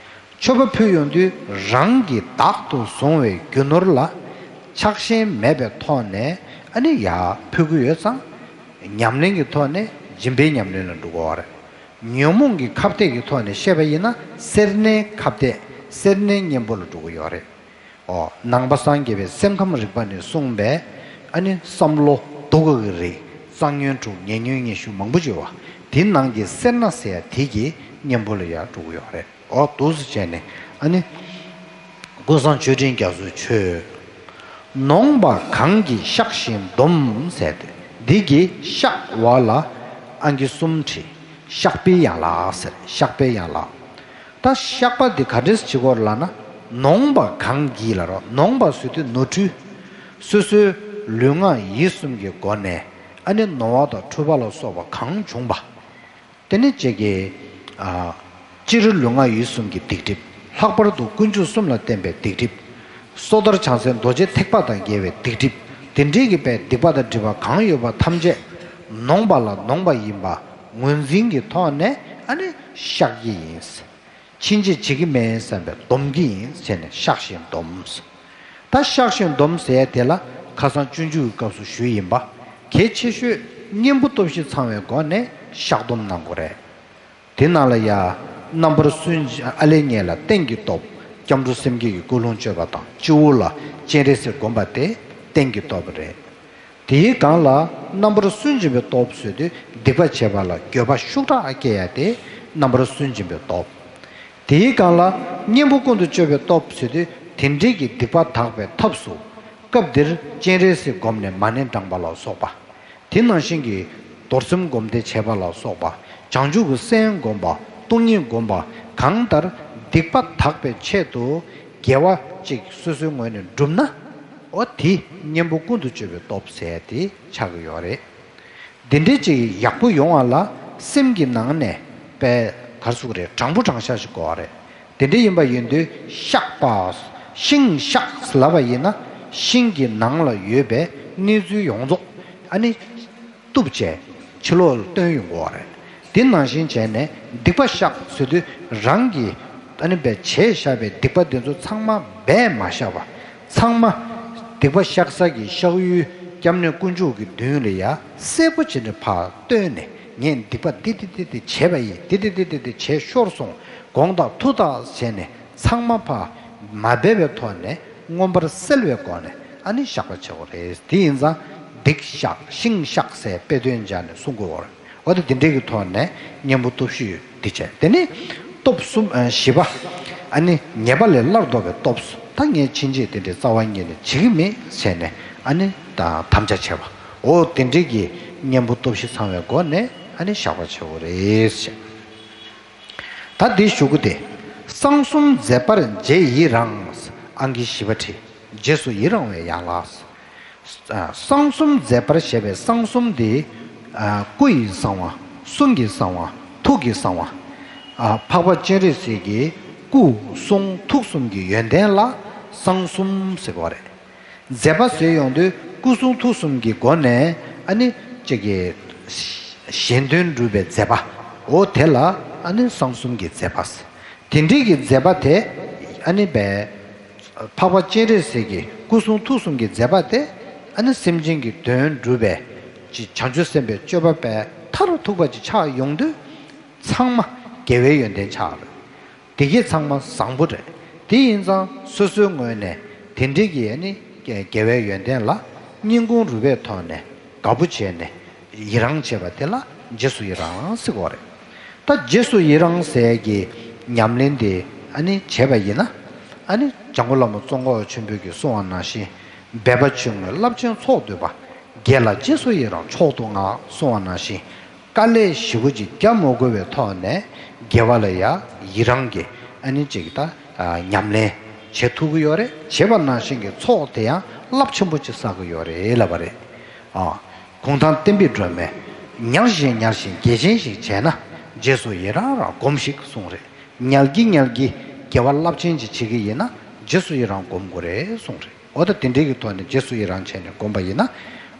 མཆོད་པ་ཕུལ་ཡོང་དུས་རང་གིས་བདག་ཏུ་བཟུང་བའི་རྒྱུ་ནོར་ལ་ཆགས་ཞེན་མེད་པའི་ཐོག་ནས་ཨ་ནི་ཡར་ཕུལ་གྱི་ཡོད་ཙང་། ཉམས་ལེན་གྱི་ཐོག་ནས་སྦྱིན་པའི་ཉམས་ལེན་ལ་འགྲོ་གི་ཡོད་རེད། ཉོན་མོངས་ཀྱི་ཁ་གཏད་ཀྱི་ཐོག་ནས་བཤད་པ་ཡིན་ན་སེར་སྣའི་ཁ་གཏད་སེར་སྣའི་གཉེན་པོ་ལ་འགྲོ་གི་ཡོད་རེད། ཨོ། ནང་པ་སངས་རྒྱས་པའི་སེམས་ཁམས་རིག་པ་ནས་གསུངས་པའི་ཨ་ནི་བསམ་བློ་སྡུག་ག་གི་རིགས་གཙང་ཉོན་དྲུག་ཉེ་ཉོན་ཉི་ཤུ་མང་པོ་ཅིག་ཡོད་པ་དེའི་ནང་གི་སེར་སྣ་ཟེར་ཡ་དེ་གི་གཉེན་པོ་ལ་ཡར་འགྲོ་གི་ཡོད་རེད། ཨོ་འདུག་སེ་བྱས་ནས་ཨ་ནི་ཀུན་བཟང་མཆོད་སྤྲིན་རྒྱ་མཚོའི་མཆོད། ནོངས་པ་གང་གིས་བཤགས་ཤིང་སྡོམ་ཟེར་ཏེ་འདི་གི་བཤགས་པ་ལ་ཨང་ཀི་གསུམ་བྲིས། བཤགས་པའི་ཡན་ལག་ཟེར། བཤགས་པའི་ཡན་ལག། ད་བཤགས་པ་འདི་ག་འདྲས་བྱེད་དགོས་ལབ་ན། ནོངས་པ་གང་གིས་ལབ་རོགས། ནོངས་པ་ཟེར་དུས་ནོར་འཁྲུལ། སོ་སོའི་ལུས་ངག་ཡིད་གསུམ་གྱི་སྒོ་ནས་ཨ་ནི་ནོར་བ་དང་འཁྲུལ་པ་ལ་སོགས་པ་གང་བྱུང་པ། དེ་ནི་ཅིག་གི། ཨ། སྤྱིར་ལུས་ངག་ཡིད་གསུམ་གྱི་སྡིག་སྒྲིབ། ལྷག་པར་དུ་དཀོན་མཆོག་གསུམ་ལ་བརྟེན་པའི་སྡིག་སྒྲིབ། སོ་ཐར་བྱང་སེམས་རྡོ་རྗེ་ཐེག་པ་དང་འགལ་བའི་སྡིག་སྒྲིབ། དེ་འདྲའི་གི་པའི་སྡིག་པ་དང་སྒྲིབ་པ་གང་ཡོད་པ་ཐམས་ཅད་ནོངས་པ་ལ་ནོངས་པ་ཡིན་པ་ངོས་འཛིན་གྱི་ཐོག་ནས་ཨ་ནི་བཤགས་ཀྱི་ཡིན། ཕྱིན་ཆད་བྱེད་ཀྱི་མིན་བསམ་པའི་སྡོམ་གྱི་ཡིན་ཟེར་ནས་བཤགས་ཤིང་སྡོམ། ད་བཤགས་ཤིང་སྡོམ་ཟེར་ཡ་དེ་ལ་ཁ་སང་སྤྱོད་འཇུག་གི་སྐབས་སུ་ཞུས་ཡིན་པ། གལ་ཆེ་ཤོས་གཉེན་པོ་སྟོབས་བཞི་ཚང་བའི་སྒོ་ནས་བཤགས་སྡོམ་གནང་དགོས་རེད། དེ་ནང་ལ་ཡ། རྣམ་པར་སུན་འབྱིན་ཨ་ལས་ངན་ལ་རྟེན་གྱི་སྟོབས། སྐྱབས་འགྲོ་སེམས་བསྐྱེད་ཀྱི་ཀུན་སློང་བཅོས་པ་དང་སྤྱི་བོ་ལ་སྤྱན་རས་གཟིགས་བསྒོམ་པ་དེ་རྟེན་གྱི་སྟོབས་རེད། དེའི་སྒང་ལ་རྣམ་པར་སུན་འབྱིན་པའི་སྟོབས་ཟེར་དུས་སྡིག་པ་བྱས་པ་ལ་འགྱོད་པ་ཤུགས་དྲག་སྐྱེ་ཡ་དེ་རྣམ་པར་སུན་འབྱིན་པའི་སྟོབས། དེའི་སྒང་ལ་གཉེན་པོ་ཀུན་ཏུ་སྤྱོད་པའི་སྟོབས་ཟེར་དུས་དེ་འདྲའི་གི་སྡིག་པ་དག་པའི་ཐབས་སུ། སྐབས་འདིར་སྤྱན་རས་གཟིགས་བསྒོམས་ནས་མ་ཎི་བགྲངས་པ་ལ་སོགས་པ། དེ་ནང་བཞིན་གྱི་རྡོར་སེམས་སྒོམ་བཟླས་བྱས་པ་ལ་སོགས་པ། བྱང་ཆུབ་ཀྱི་སེམས་བསྒོམ་པ། སྟོང་ཉིད་བསྒོམ་པ། གང་ལྟར་ སྡིག་པ་དག་པའི་ཆེད་དུ་དགེ་བ་གཅིག་སོ་སོའི་ངོས་ནས་བསྒྲུབས་ན། འོ་དེ་གཉེན་པོ་ཀུན་ཏུ་སྤྱོད་པའི་སྟོབས་ཟེར་དེ་ཆགས་ཀྱི་ཡོད་རེད། འདི་འདྲའི་ཅིག་ཡག་པོ་ཡོང་བ་ལ་སེམས་ཀྱི་ནང་ནས་དཔེ་ག་རེ་ཟེར་དགོས་རེད། དྲང་པོ་དྲང་བཞག་ཞིག་དགོས་པ་རེད། དེ་འདྲ་ཡིན་པ་ཡིན་དུས་བཤགས་པ། ཤིང་བཤགས་ལབ་པ་ཡིན་ན་ཤིང་གི་ནང་ལ་ཡོད་པའི་གནས་ཚུལ་ཡོངས་རྫོགས་ཨ་ནི་གཏུབས་བྱས་ཕྱི་ལོགས་ལ་བཏོན་ཡོང་དགོས་པ་རེད། དེ་ནང་བཞིན་བྱས་ནས་སྡིག་པ་བཤགས་ཟེར་དུས་རང་གི་ཨ་ནི་བས་བྱས་བཞག་པའི་སྡིག་པ་དེ་ཚོ་ཚང་མ་སྦས་མ་བཞག་པ། ཚང་མ་སྡིག་པ་བཤགས་ས་གི་བཤགས་ཡུལ་སྐྱབས་གནས་དཀོན་མཆོག་གི་མདུན་ལ་ཡ་གསལ་པོ་བྱས་ནས་ཕར་བཏོན་ནས། ངས་སྡིག་པ་འདི་འདི་འདི་འདི་བྱས་པ་ཡིན། འདི་འདི་འདི་འདི་འདི་བྱས་ཤོར་སོང་། དགོངས་དག་ཐུགས་དག་བྱས་ནས་ཚང་མ་ཕར་མ་སྦས་པའི་ཐོག་ནས་མངོན་པར་སེལ་བའི་སྒོ་ནས་ཨ་ནི་བཤགས་པ་བྱེད་དགོས་རེད། དེ་ཡིན་ཙང་སྡིག་བཤགས་ཤིང་བཤགས་ཟེར་དཔེ་དོན་སྦྱར་ནས་གསུང་དགོས་པ་རེད། འོ་ད་དེ་འདྲའི་གི་ཐོག་ནས་གཉེན་པོ་སྟོབས་བཞི་ཡོད་འདི་བྱས། དེ་ནི་སྟོབས་གསུམ་ཨ་བཞི་པ། ཨ་ནི་ཉེས་པ་ལས་སླར་ལྡོག་པའི་སྟོབས། ད་ངས་ཕྱིན་ཆད་དེ་འདྲའི་རྩ་བ་ཉིད་ནས་བྱེད་ཀྱི་མེད་ཟེར་ནས་ཨ་ནི་ད་དམ་བཅའ་བྱས་པ། འོ་དེ་འདྲའི་གི་གཉེན་པོ་སྟོབས་བཞི་ཚང་བའི་སྒོ་ནས་ཨ་ནི་བཤགས་པ་བྱེད་དགོས་རེད་ཟེར། ད་འདི་ཞུ་གི་དེ། གསང་གསུམ་མཛད་པར་རྗེས་ཡི་རང་། ཨང་ཀི་བཞི་པ་བྲིས། རྗེས་སུ་ཡི་རང་བའི་ཡན་ལག། གསང་གསུམ་མཛད་པར་ཞེས་པའི་གསང་གསུམ་འདི། སྐུ་ཡི་གསང་བ། གསུང་གི་གསང་བ། ཐུགས་ཀྱི་གསང་བ། འཕགས་པ་སྤྱན་རས་གཟིགས་ཀྱི་སྐུ་གསུང་ཐུགས་གསུམ་གྱི་ཡོན་ཏན་ལ་གསང་གསུམ་ཟེར་བ་རེད། མཛད་པ་ཟེར་ཡོང་དུས་སྐུ་གསུང་ཐུགས་གསུམ་གྱི་སྒོ་ནས་ཨ་ནི་ཅིག་གི་གཞན་དོན་སྒྲུབ་པའི་མཛད་པ། འོ་དེ་ལ་ཨ་ནི་གསང་གསུམ་གྱི་མཛད་པ། དེ་འདྲའི་གི་མཛད་པ་དེ་ཨ་ནི་བས། འཕགས་པ་སྤྱན་རས་གཟིགས་ཀྱི་སྐུ་གསུང་ཐུགས་གསུམ་གྱི་མཛད་པ་དེ་ཨ་ནི་སེམས་ཅན་གྱི་དོན་སྒྲུབ་པའི་ཅིག་བྱང་ཆུབ་སེམས་དཔའི་སྤྱོད་པ་པའི་མཐར་ཐུག་པ་ཅིག་ཆགས་ཡོང་དུས་ཚང་མ་དགེ་བའི་ཡོན་ཏན་ཆགས་རེད། དེ་གས་ཚང་མ་བཟང་པོ་རེད། དེ་ཡིན་ཙང་སོ་སོའི་ངོས་ནས་དེ་འདྲའི་གི་ཨ་ནི་དགེ་བའི་ཡོན་ཏན་ལ་སྙིང་ཁུང་རུས་པའི་ཐོག་ནས་དགའ་པོ་བྱས་ནས་ཡི་རང་བྱེད་པ་དེ་ལ་རྗེས་སུ་ཡི་རང་ཟེར་གོ་རེད། ད་རྗེས་སུ་ཡི་རང་ཟེར་གྱི་ཉམས་ལེན་དེ་ཨ་ནི་བྱས་པ་ཡིན་ན། ཨ་ནི་འཇམ་མགོན་བླ་མ་ཙོང་ཁ་པ་ཆེན་པོས་ཀྱིས་གསུངས་པ་ནང་བཞིན། འབད་པ་ཆུང་ངུས་རླབས་ཆེན་ཚོགས་འདོད་པ། དགེ་ལ་རྗེས་སུ་ཡི་རང་མཆོག་ཏུ་བསྔགས་གསུངས་པ་ནང་བཞིན། དཀའ་ལས་ཞེ་པོ་ཅིག་རྒྱག་མ་དགོས་པའི་ཐོག་ནས་དགེ་བ་ལ་ཡང་ཡི་རང་གི་ཨ་ནི་ཅིག་ད་ཉམས་ལེན་བྱེད་ཐུབ་ཀྱི་ཡོད་རེད། བྱེད་པ་ནང་བཞིན་གྱི་ཚོགས་དེ་ཡང་རླབས་ཆེན་པོ་ཅིག་བསགས་ཀྱི་ཡོད་རེད་ལབ་པ་རེད། ཨ། གུང་ཐང་བསྟན་པའི་སྒྲོན་མས། ཉལ་བཞིན་ཉལ་བཞིན་དགེ་ཆེན་ཞིག་བྱས་ན། རྗེས་སུ་ཡི་རང་རང་སྒོམས་ཤིག་གསུངས་རེད། ཉལ་གྱིན་ཉལ་གྱིན་དགེ་བ་རླབས་ཆེན་ཅིག་བྱེད་ཀྱི་ཡིན་ན་རྗེས་སུ་ཡི་རང་སྒོམ་དགོས་རེད་གསུངས་རེད། འོ་ད་དེ་འདྲའི་གི་ཐོག་ནས་རྗེས་སུ་ཡི་རང་བྱས་ནས་སྒོམ་པ་ཡིན་ན།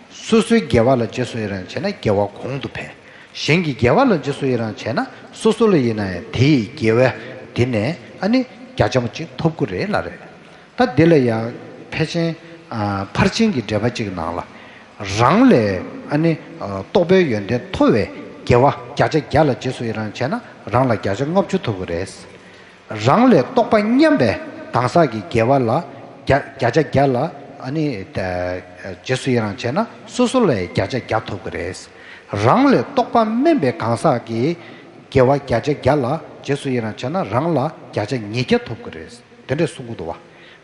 སོ་སོའི་དགེ་བ་ལ་རྗེས་སུ་ཡི་རང་བྱས་ན་དགེ་བ་གོང་དུ་འཕེལ། གཞན་གྱི་དགེ་བ་ལ་རྗེས་སུ་ཡི་རང་བྱས་ན་སོ་སོ་ལ་ཡིན་ན་ཡང་དེའི་དགེ་བ་དེ་ནས་ཨ་ནི་བརྒྱ་ཆ་མ་གཅིག་ཐོབ་ཀྱི་རེད་ལབ་རེད། ད་འདི་ལ་ཡང་ཕལ་ཆེན། ཨ། ཕར་ཕྱིན་གྱི་འགྲེལ་པ་གཅིག་ནང་ལ། རང་ལས་ཨ་ནི་ཨ་རྟོགས་པའི་ཡོན་ཏན་མཐོ་བའི་དགེ་བ་བརྒྱ་ཆ་བརྒྱ་ལ་རྗེས་སུ་ཡི་རང་བྱས་ན་རང་ལ་བརྒྱ་ཆ་ལྔ་བཅུ་ཐོབ་ཀྱི་རེད། རང་ལས་རྟོགས་པ་མཉམ་པའི་གང་ཟག་གི་དགེ་བ་ལ་བརྒྱ་བརྒྱ་ཆ་བརྒྱ་ལ་ཨ་ནི་ཨ་རྗེས་སུ་ཡི་རང་བྱས་ན་སོ་སོ་ལ་བརྒྱ་ཆ་བརྒྱ་ཐོབ་ཀྱི་རེད། རང་ལས་རྟོགས་པ་དམན་པའི་གང་ཟག་གི་དགེ་བ་བརྒྱ་ཆ་བརྒྱ་ལ་རྗེས་སུ་ཡི་རང་བྱས་ན་རང་ལ་བརྒྱ་ཆ་ཉིས་བརྒྱ་ཐོབ་ཀྱི་རེད། དེ་འདྲས་གསུང་གི་འདུག་བ།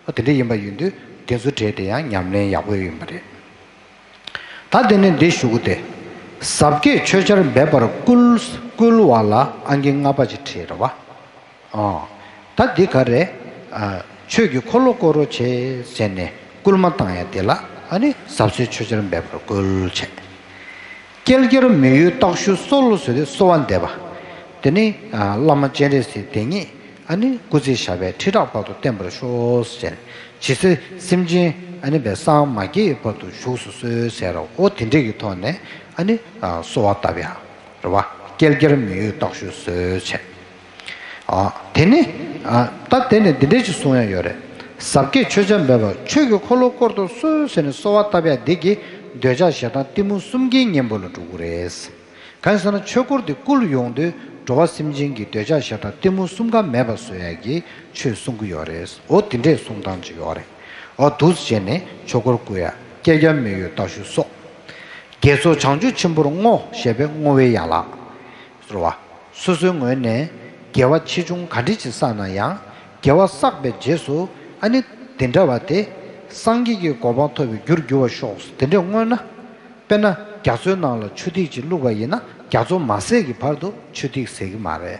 ཨ། དེ་འདྲས་ཡིན་པ་ཡིན་དུས་དེ་ཚོ་གྲས་དེ་ཡང་ཉམས་ལེན་ཡག་པོ་ཡིན་པ་རེད། ད་དེ་ནས་འདི་ཞུ་གི་དེ། ཟབ་རྒྱས་ཆོས་ཆར་འབེབས་པར་བསྐུལ། བསྐུལ་བ་ལ་ཨང་ཀི་ལྔ་པ་ཅིག་བྲིས་རེད་བ། ཨ། ད་འདི་ག་རེད། ཨ། ཆོས་ཀྱི་འཁོར་ལོ་བསྐོར་རོགས་བྱེད་ཟེར་ནས་སྐུལ་མ་བཏང་ཡ་དེ་ལ་ཨ་ནི་ཟབ་གསལ་ཆོས་ཆར་འབེབས་པར་བསྐུལ་བྱས། བསྐལ་བརྒྱར་མི་གཡོ་རྟག་བཞུགས་གསོལ་ཟེར་ཏེ་གསོལ་བ་འདེབས་པ། དེ་ནི་ཨ་བླ་མ་སྤྱན་རས་གཟིགས་དེ་ཉིད་ཨ་ནི་སྐུ་ཚེ་ཞབས་པད་ཁྲི་ཕྲག་བར་དུ་བརྟན་པར་ཤོག་ཟེར། ཇི་སྲིད་སེམས་ཅན་ཨ་ནི་བའི་སངས་མ་རྒྱས་བར་དུ་བཞུགས་སུ་གསོལ་ཟེར་རོ། འོ་དེ་འདྲས་ཀྱི་ཐོག་ནས་ཨ་ནི་ཨ་གསོལ་བ་བཏབ་ཡ་རེད་བ། བསྐལ་བརྒྱར་མི་གཡོ་རྟག་བཞུགས་གསོལ་བྱས། ཨ། དེ་ནི། ཨ། ད་དེ་ནི་འདི་འདྲས་ཅིག་གསུང་ཡ་ཡོད་རེད། ཟབ་རྒྱས་ཆོས་ཆར་འབེབས་པ། ཆོས་ཀྱི་འཁོར་ལོ་བསྐོར་དུ་གསོལ་ཟེར་ནས་གསོལ་བ་བཏབ་ཡ་འདི་གིས་འདོད་ཆགས་ཞེ་སྡང་གཏི་མུག་གསུམ་ཀའི་གཉེན་པོ་ལ་འགྲོ་གི་རེད། གང་ཡིན་ཟེར་ན་ཆོས་འཁོར་འདི་བསྐུལ་ཡོང་དུས་འགྲོ་བ་སེམས་ཅན་གྱི་འདོད་ཆགས་ཞེ་སྡང་གཏི་མུག་གསུམ་ཀ་མེད་པ་བཟོ་ཡ་གི་ཆོས་གསུང་གི་ཡོད་རེད། འོ་དེ་འདྲས་གསུང་སྟངས་ཅིག་ཡོད་རེད། འོ་འདུག་སེ་བྱས་ནས་ཆོས་འཁོར་བསྐུལ་ཡ། བསྐལ་བརྒྱར་མི་གཡོ་རྟག་བཞུགས་གསོལ། དགེ་ཚོགས་བྱང་ཆུབ་ཆེན་པོར་བསྔོ་ཞེས་པའི་བསྔོ་བའི་ཡན་ལག་ཟེར་བ། སོ་སོའི་ངོས་ནས་དགེ་བ་ཆེ་ཆུང་ག་འདྲ་ཅིག་བསགས་ན་ཡང་། དགེ་བ་བསགས་པའི་རྗེས་སུ་ཨ་ནི་དེ་འདྲ་བ་དེ་སངས་རྒྱས་ཀྱི་གོ་འཕང་ཐོབ་པའི་རྒྱུར་འགྱུར་བར་ཤོག་དེ་འདྲས་བསྔོས་ན། དཔེར་ན་རྒྱ་མཚོའི་ནང་ལ་ཆུ་ཐིགས་ཅིག་བླུགས་པ་ཡིན་ན་རྒྱ་མཚོ་མ་ཟད་ཀྱི་བར་དུ་ཆུ་ཐིགས་ཟད་ཀྱི་མ་རེད།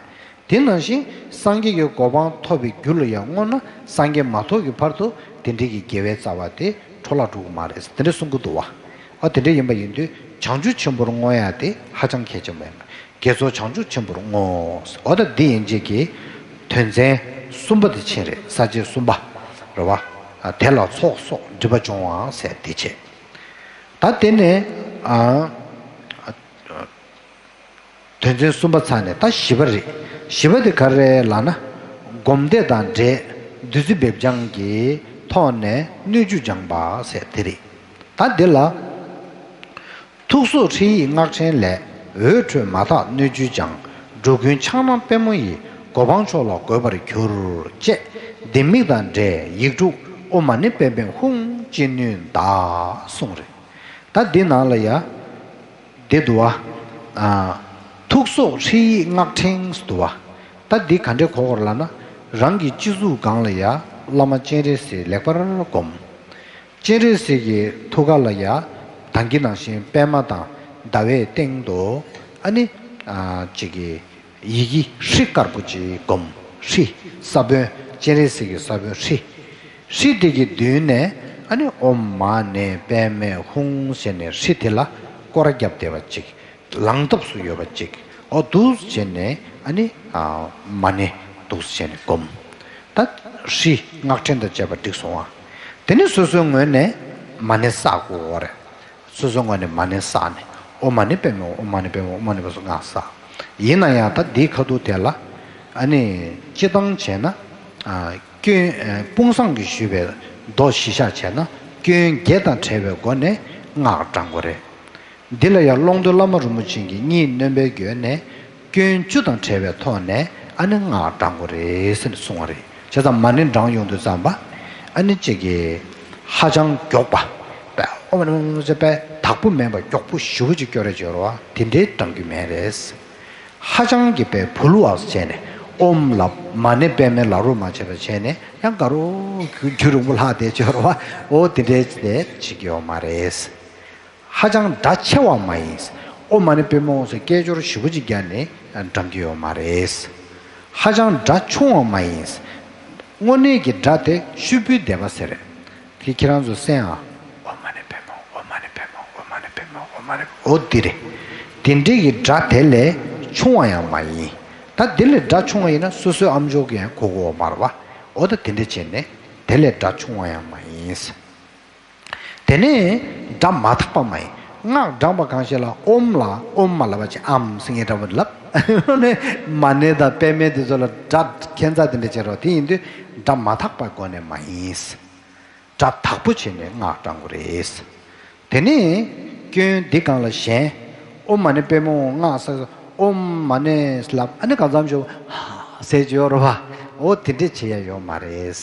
དེ་ནང་བཞིན་སངས་རྒྱས་ཀྱི་གོ་འཕང་ཐོབ་པའི་རྒྱུ་ལ་ཡང་བསྔོ་ན་སངས་རྒྱས་མ་ཐོབ་ཀྱི་བར་དུ་དེ་འདྲའི་གི་དགེ་བའི་རྩ་བ་དེ་འཕྲོ་བརླག་འགྲོ་གི་མ་རེད། དེ་འདྲ་གསུང་གི་འདུག་བ། ཨ་དེ་འདྲ་ཡིན་པ་ཡིན་དུས་བྱང་ཆུབ་ཆེན་པོར་བསྔོ་ཡ་དེ་ཧ་ཅང་གལ་ཆེན་པོ་ཡིན་པ། དགེ་ཚོགས་བྱང་ཆུབ་ཆེན་པོར་བསྔོ། འོ་ད་འདི་ཡན་ཆད་ཀྱི་དོན་ཚན་གསུམ་པ་དེ་ཕྱིན་རེད། ས་བཅད་གསུམ་པ་རེད་བ། ཨ་དེ་ལ་ཚོགས་སོགས་སྒྲིབ་པ་སྦྱོང་བ་ཟེར་དེ་བྱས། ད་དེ་ནས་ཨ། དོན་ཚན་གསུམ་པ་ཚར་ནས་ད་བཞི་པ་རེད། བཞི་པ་དེ་ག་རེ་ལབ་ན། སྒོམ་བཟླས་དང་འབྲེལ་བདུད་རྩི་འབེབས་སྦྱང་གི་ཐོག་ནས་སྣོད་བཅུད་སྦྱང་བ་ཟེར་དེ་རེད། ད་འདི་ལ། ཐུགས་སྲོག་ཧྲཱིཿཡིག་སྔགས་ཕྲེང་ལས། འོད་འཕྲོས་མ་དག་སྣོད་བཅུད་སྦྱང་། འགྲོ་ཀུན་ཕྱག་ན་པདྨོ་ཡིས། གོ་འཕང་མཆོག་ལ་འགོད་པར་གྱུར། ཅེས་ལྡེ་མིག་དང་འབྲེལ་ཡིག་དྲུག་ཨོཾ་མ་ཎི་པདྨེ་ཧཱུྃ་ཅེས་བསྣུན་གདགས་གསུངས་རེད། ད་འདི་ནང་ལ་ཡ། འདི་འདུག་བ། ཨ། ཐུགས་སྲོག་ཧྲཱིཿཡིག་སྔགས་ཕྲེང་འདུག་བ། ད་འདི་ག་འདྲའི་གོ་དགོས་ལབ་ན། རང་གི་སྤྱི་གཟུགས་སྒང་ལ་ཡ་བླ་མ་སྤྱན་རས་གཟིགས་ལེགས་པར་བསྒོམ། སྤྱན་རས་གཟིགས་ཀྱི་ཐུགས་ཀ་ལ་ཡ། ད་གིན་ནང་བཞིན་པད་མ་དང་ཟླ་བའི་སྟེང་དུ་ཨ་ནི། ཨ་ཅིག་གི་ཡི་གེ་ཧྲཱིཿདཀར་པོ་ཅིག་བསྒོམ། ཧྲཱིཿས་ས་བོན་སྤྱན་རས་གཟིགས་ཀྱི་ས་བོན་ཧྲཱིཿ་ཧྲཱིཿདེ་གི་མདུན་ནས་ཨ་ནི་ཨོཾ་མ་ཎི་པདྨེ་ཧཱུྃ་ཟེར་ནས་ཧྲཱིཿདེ་ལ་སྐོར་ར་བརྒྱབ་བསྡད་པ་ཅིག་ལང་ཐབས་སུ་ཡོད་པ་ཅིག་འོ་འདུག་བྱས་ནས་ཨ་ནི་ཨ་མ་ཎི་འདུག་བྱས་ནས་བསྒོམ། ད་ཧྲཱིཿསྔགས་ཕྲེང་དང་བཅས་པ་འགྲིག་སོང་བ། དེ་ནས་སོ་སོའི་ངོས་ནས་མ་ཎི་བསགས་དགོས་རེད། སོ་སོའི་ངོས་ནས་མ་ཎི་བསགས་ནས་ཨོཾ་མ་ཎི་པདྨེ་ཧཱུྃ། ཨོཾ་མ་ཎི་པདྨེ་ཧཱུྃ། ཨོཾ་མ་ཎི་པདྨེ་ཧཱུྃ་སྔགས་བསགས། ཡིན་ན་ཡང་ད་འདིའི་ཁ་ཐུག་དེ་ལ་ཨ་ནི་སྤྱིར་བཏང་བྱས་ན་ཨ་སྐྱོན་ཨ་དཔུང་བཟང་གིས་ཞུས་པའི་མདོ་གཞི་བཞག་བྱས་ན་སྐྱོན་བརྒྱད་དང་བྲལ་བའི་སྒོ་ནས་སྔགས་བགྲང་དགོས་རེད། འདི་ལ་ཡང་ཀློང་རྡོལ་བླ་མ་རིན་པོ་ཆེ་གིས་གཉིས་སྣོན་པའི་སྒོ་ནས་སྐྱོན་བཅུ་དང་བྲལ་བའི་ཐོག་ནས་ཨ་ནི་སྔགས་བགྲང་དགོས་རེད་ཟེར་ནས་གསུངས་པ་རེད། བྱས་ཙང་མ་ཎི་བགྲང་ཡོང་དུས་ཙམ་པ་ཨ་ནི་གཅིག་གིས་ཧ་ཅང་མགྱོགས་པ། དཔེ་ཨོཾ་མ་ཎི་པདྨེ་ཧཱུྃ་ཟེར་དཔེ་དག་པོ་མིན་པ་མགྱོགས་པོ་ཞེ་པོ་ཅིག་སྐྱོར་རེ་བྱེད་རོགས་དེ་འདྲའི་བགྲང་རྒྱུ་མེད་རེད། ཧ་ཅང་གི་དཔེ་བུ་ལུ་བ་བྱས་ནས་ཨོཾ་ལབ་མ་ཎི་པདྨེ་ལབ་རོགས་མ་བྱས་པ་བྱས་ནས་ཡང་དགའ་རོགས་རྒྱུན་རིང་པོ་ལྷག་བསྡད་བྱེད་རོགས་འོ་དེ་འདྲའི་བྱེད་ཀྱི་ཡོད་མ་རེད། ཧ་ཅང་སྒྲ་ཆེ་བ་མ་ཡིན། ཨོཾ་མ་ཎི་པདྨེ་ཧཱུྃ་ཟེར་སྐད་ཅོར་ཞེ་པོ་ཅིག་བརྒྱབ་ནས་བགྲང་གི་ཡོད་མ་རེད། ཧ་ཅང་སྒྲ་ཆུང་བ་མ་ཡིན། དངོས་གནས་ཀྱི་སྒྲ་དེ་ཤུབ་བུའི་བཟླས་པ་ཟེར་རེད། དེ་ཁྱེད་རང་ཚོ་གསན་ཨ། ཨོཾ་མ་ཎི་པདྨེ་ཧཱུྃ། ཨོཾ་མ་ཎི་པདྨེ་ཧཱུྃ། ཨོཾ་མ་ཎི་པདྨེ་ཧཱུྃ། ཨོཾ་མ་ཎི། འོ་འདི་རེད། དེ་འདྲའི་གི་སྒྲ་དེ་ལས་ཆུང་བ་ཡང་མ་ཡིན། ད་དེ་ལས་སྒྲ་ཆུང་བ་ཡིན་ན་སོ་སོའི་ཨམ་ཅོག་གི་ཡང་གོ་གོ་བ་མ་རེད་བ། འོ་ད་དེ་འདྲ་བྱས་ནས་དེ་ལས་སྒྲ་ཆུང་བ་ཡང་མ་ཡིན། དེ་ནས་སྒྲ་མ་དག་པ་མ་ཡིན། སྔགས་བགྲངས་པ་གང་ཞིག་ལ་ཨོཾ་ལ་ཨོཾ་མ་ལབ་པ་ཅིག་ཨམ་སེང་གེ་འདྲ་པོ་ལབ། ནས་མ་ཎི་དང་པདྨེ་དེ་ཚོ་ལ་སྒྲ་ཁྱད་མཚར་དེ་འདྲ་བྱེད་རོགས་དེ་ཡིན་དུས་སྒྲ་མ་དག་པ་སྒོ་ནས་མ་ཡིན། སྒྲ་དག་པོ་བྱས་ནས་སྔགས་བགྲང་དགོས་རེད། དེ་ནས་སྐྱོན་འདི་སྒང་ལ་གཞན། ཨོཾ་མ་ཎི་པདྨེ་ཧཱུྃ་སྔགས་ཟེར་ཨོཾ་མ་ཎི་ལབ་ཨ་ནི་གང་འཚམ་ཞིག་ཧ་ཟེར་གྱི་ཡོད་རེད་བ། འོ་དེ་འདྲས་བྱེད་ཡ་ཡོད་མ་རེད།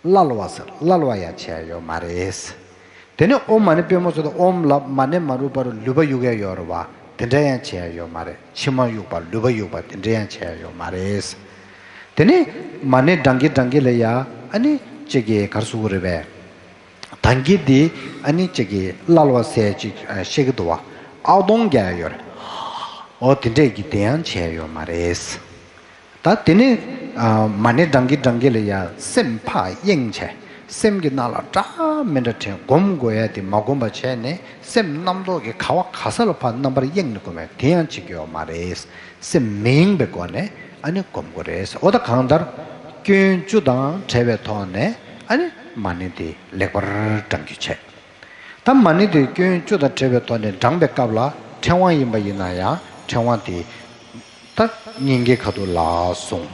ལ་ལ་བ་ཟེར་ལ་ལ་བ་ཡང་བྱེད་ཡ་ཡོད་མ་རེད། དེ་ནས་ཨོཾ་མ་ཎི་པདྨེ་ཧཱུྃ་ཟེར་དུས་ཨོཾ་ལབ་མ་ཎི་མ་རུག་པར་ལུས་པ་གཡུག་ཡ་ཡོད་རེད་བ། དེ་འདྲ་ཡང་བྱེད་ཡ་ཡོད་མ་རེད། མཆིལ་མ་གཡུག་པ་ལུས་པ་གཡུག་པ་དེ་འདྲ་ཡང་བྱེད་ཡ་ཡོད་མ་རེད། དེ་ནས་མ་ཎི་བགྲང་གིན་བགྲང་གིན་ལ་ཡ་ཨ་ནི་གཅིག་གིས་ག་རེ་ཟེར་གྱི་རེད་པས། ད་གིན་འདི་ཨ་ནི་གཅིག་གིས་ལ་ལ་བ་ཟེར་ཅིག་བཤད་ཀྱི་འདུག་བ། ཨག་གདོང་རྒྱག་ཡ་ཡོད་རེད། འོ་དེ་འདྲས་ཀྱི་དེ་ཡང་བྱེད་ཡ་ཡོད་མ་རེད། ད་དེ་ནས་ཨ་མ་ཎི་བགྲང་གིན་བགྲང་གིན་ལ་ཡ་སེམས་ཕར་གཡེང་བྱས། སེམས་ཀྱི་ནང་ལ་འདྲ་མི་འདྲ་དྲན། སྒོམ་དགོས་ཡ་དེ་མ་བསྒོམས་པ་བྱས་ནས་སེམས་རྣམ་རྟོག་གི་ག་བ་ག་ས་ལ་ཕར་རྣམ་པར་གཡེང་ནས་སྒོམ་ཡ་དེ་ཡང་བྱེད་ཀྱི་ཡོད་མ་རེད། སེམས་མི་གཡེང་པའི་སྒོ་ནས་ཨ་ནི་སྒོམ་དགོས་རེད། འོ་ད་གང་ལྟར་སྐྱོན་བཅུ་དང་བྲལ་བའི་ཐོག་ནས་ཨ་ནི་མ་ཎི་དེ་ལེགས་པར་བགྲང་རྒྱུ་བྱས། ད་མ་ཎི་དེ་སྐྱོན་བཅུ་དང་བྲལ་བའི་ཐོག་ནས་བགྲངས་པའི་སྐབས་ལ་ཕྲེང་བ་ཡིན་པ་ཡིན་ན་ཡང་ཕྲེང་བ་དེ་ད་སྙིང་གའི་ཁ་ཐུག་ལ་བཟུང་།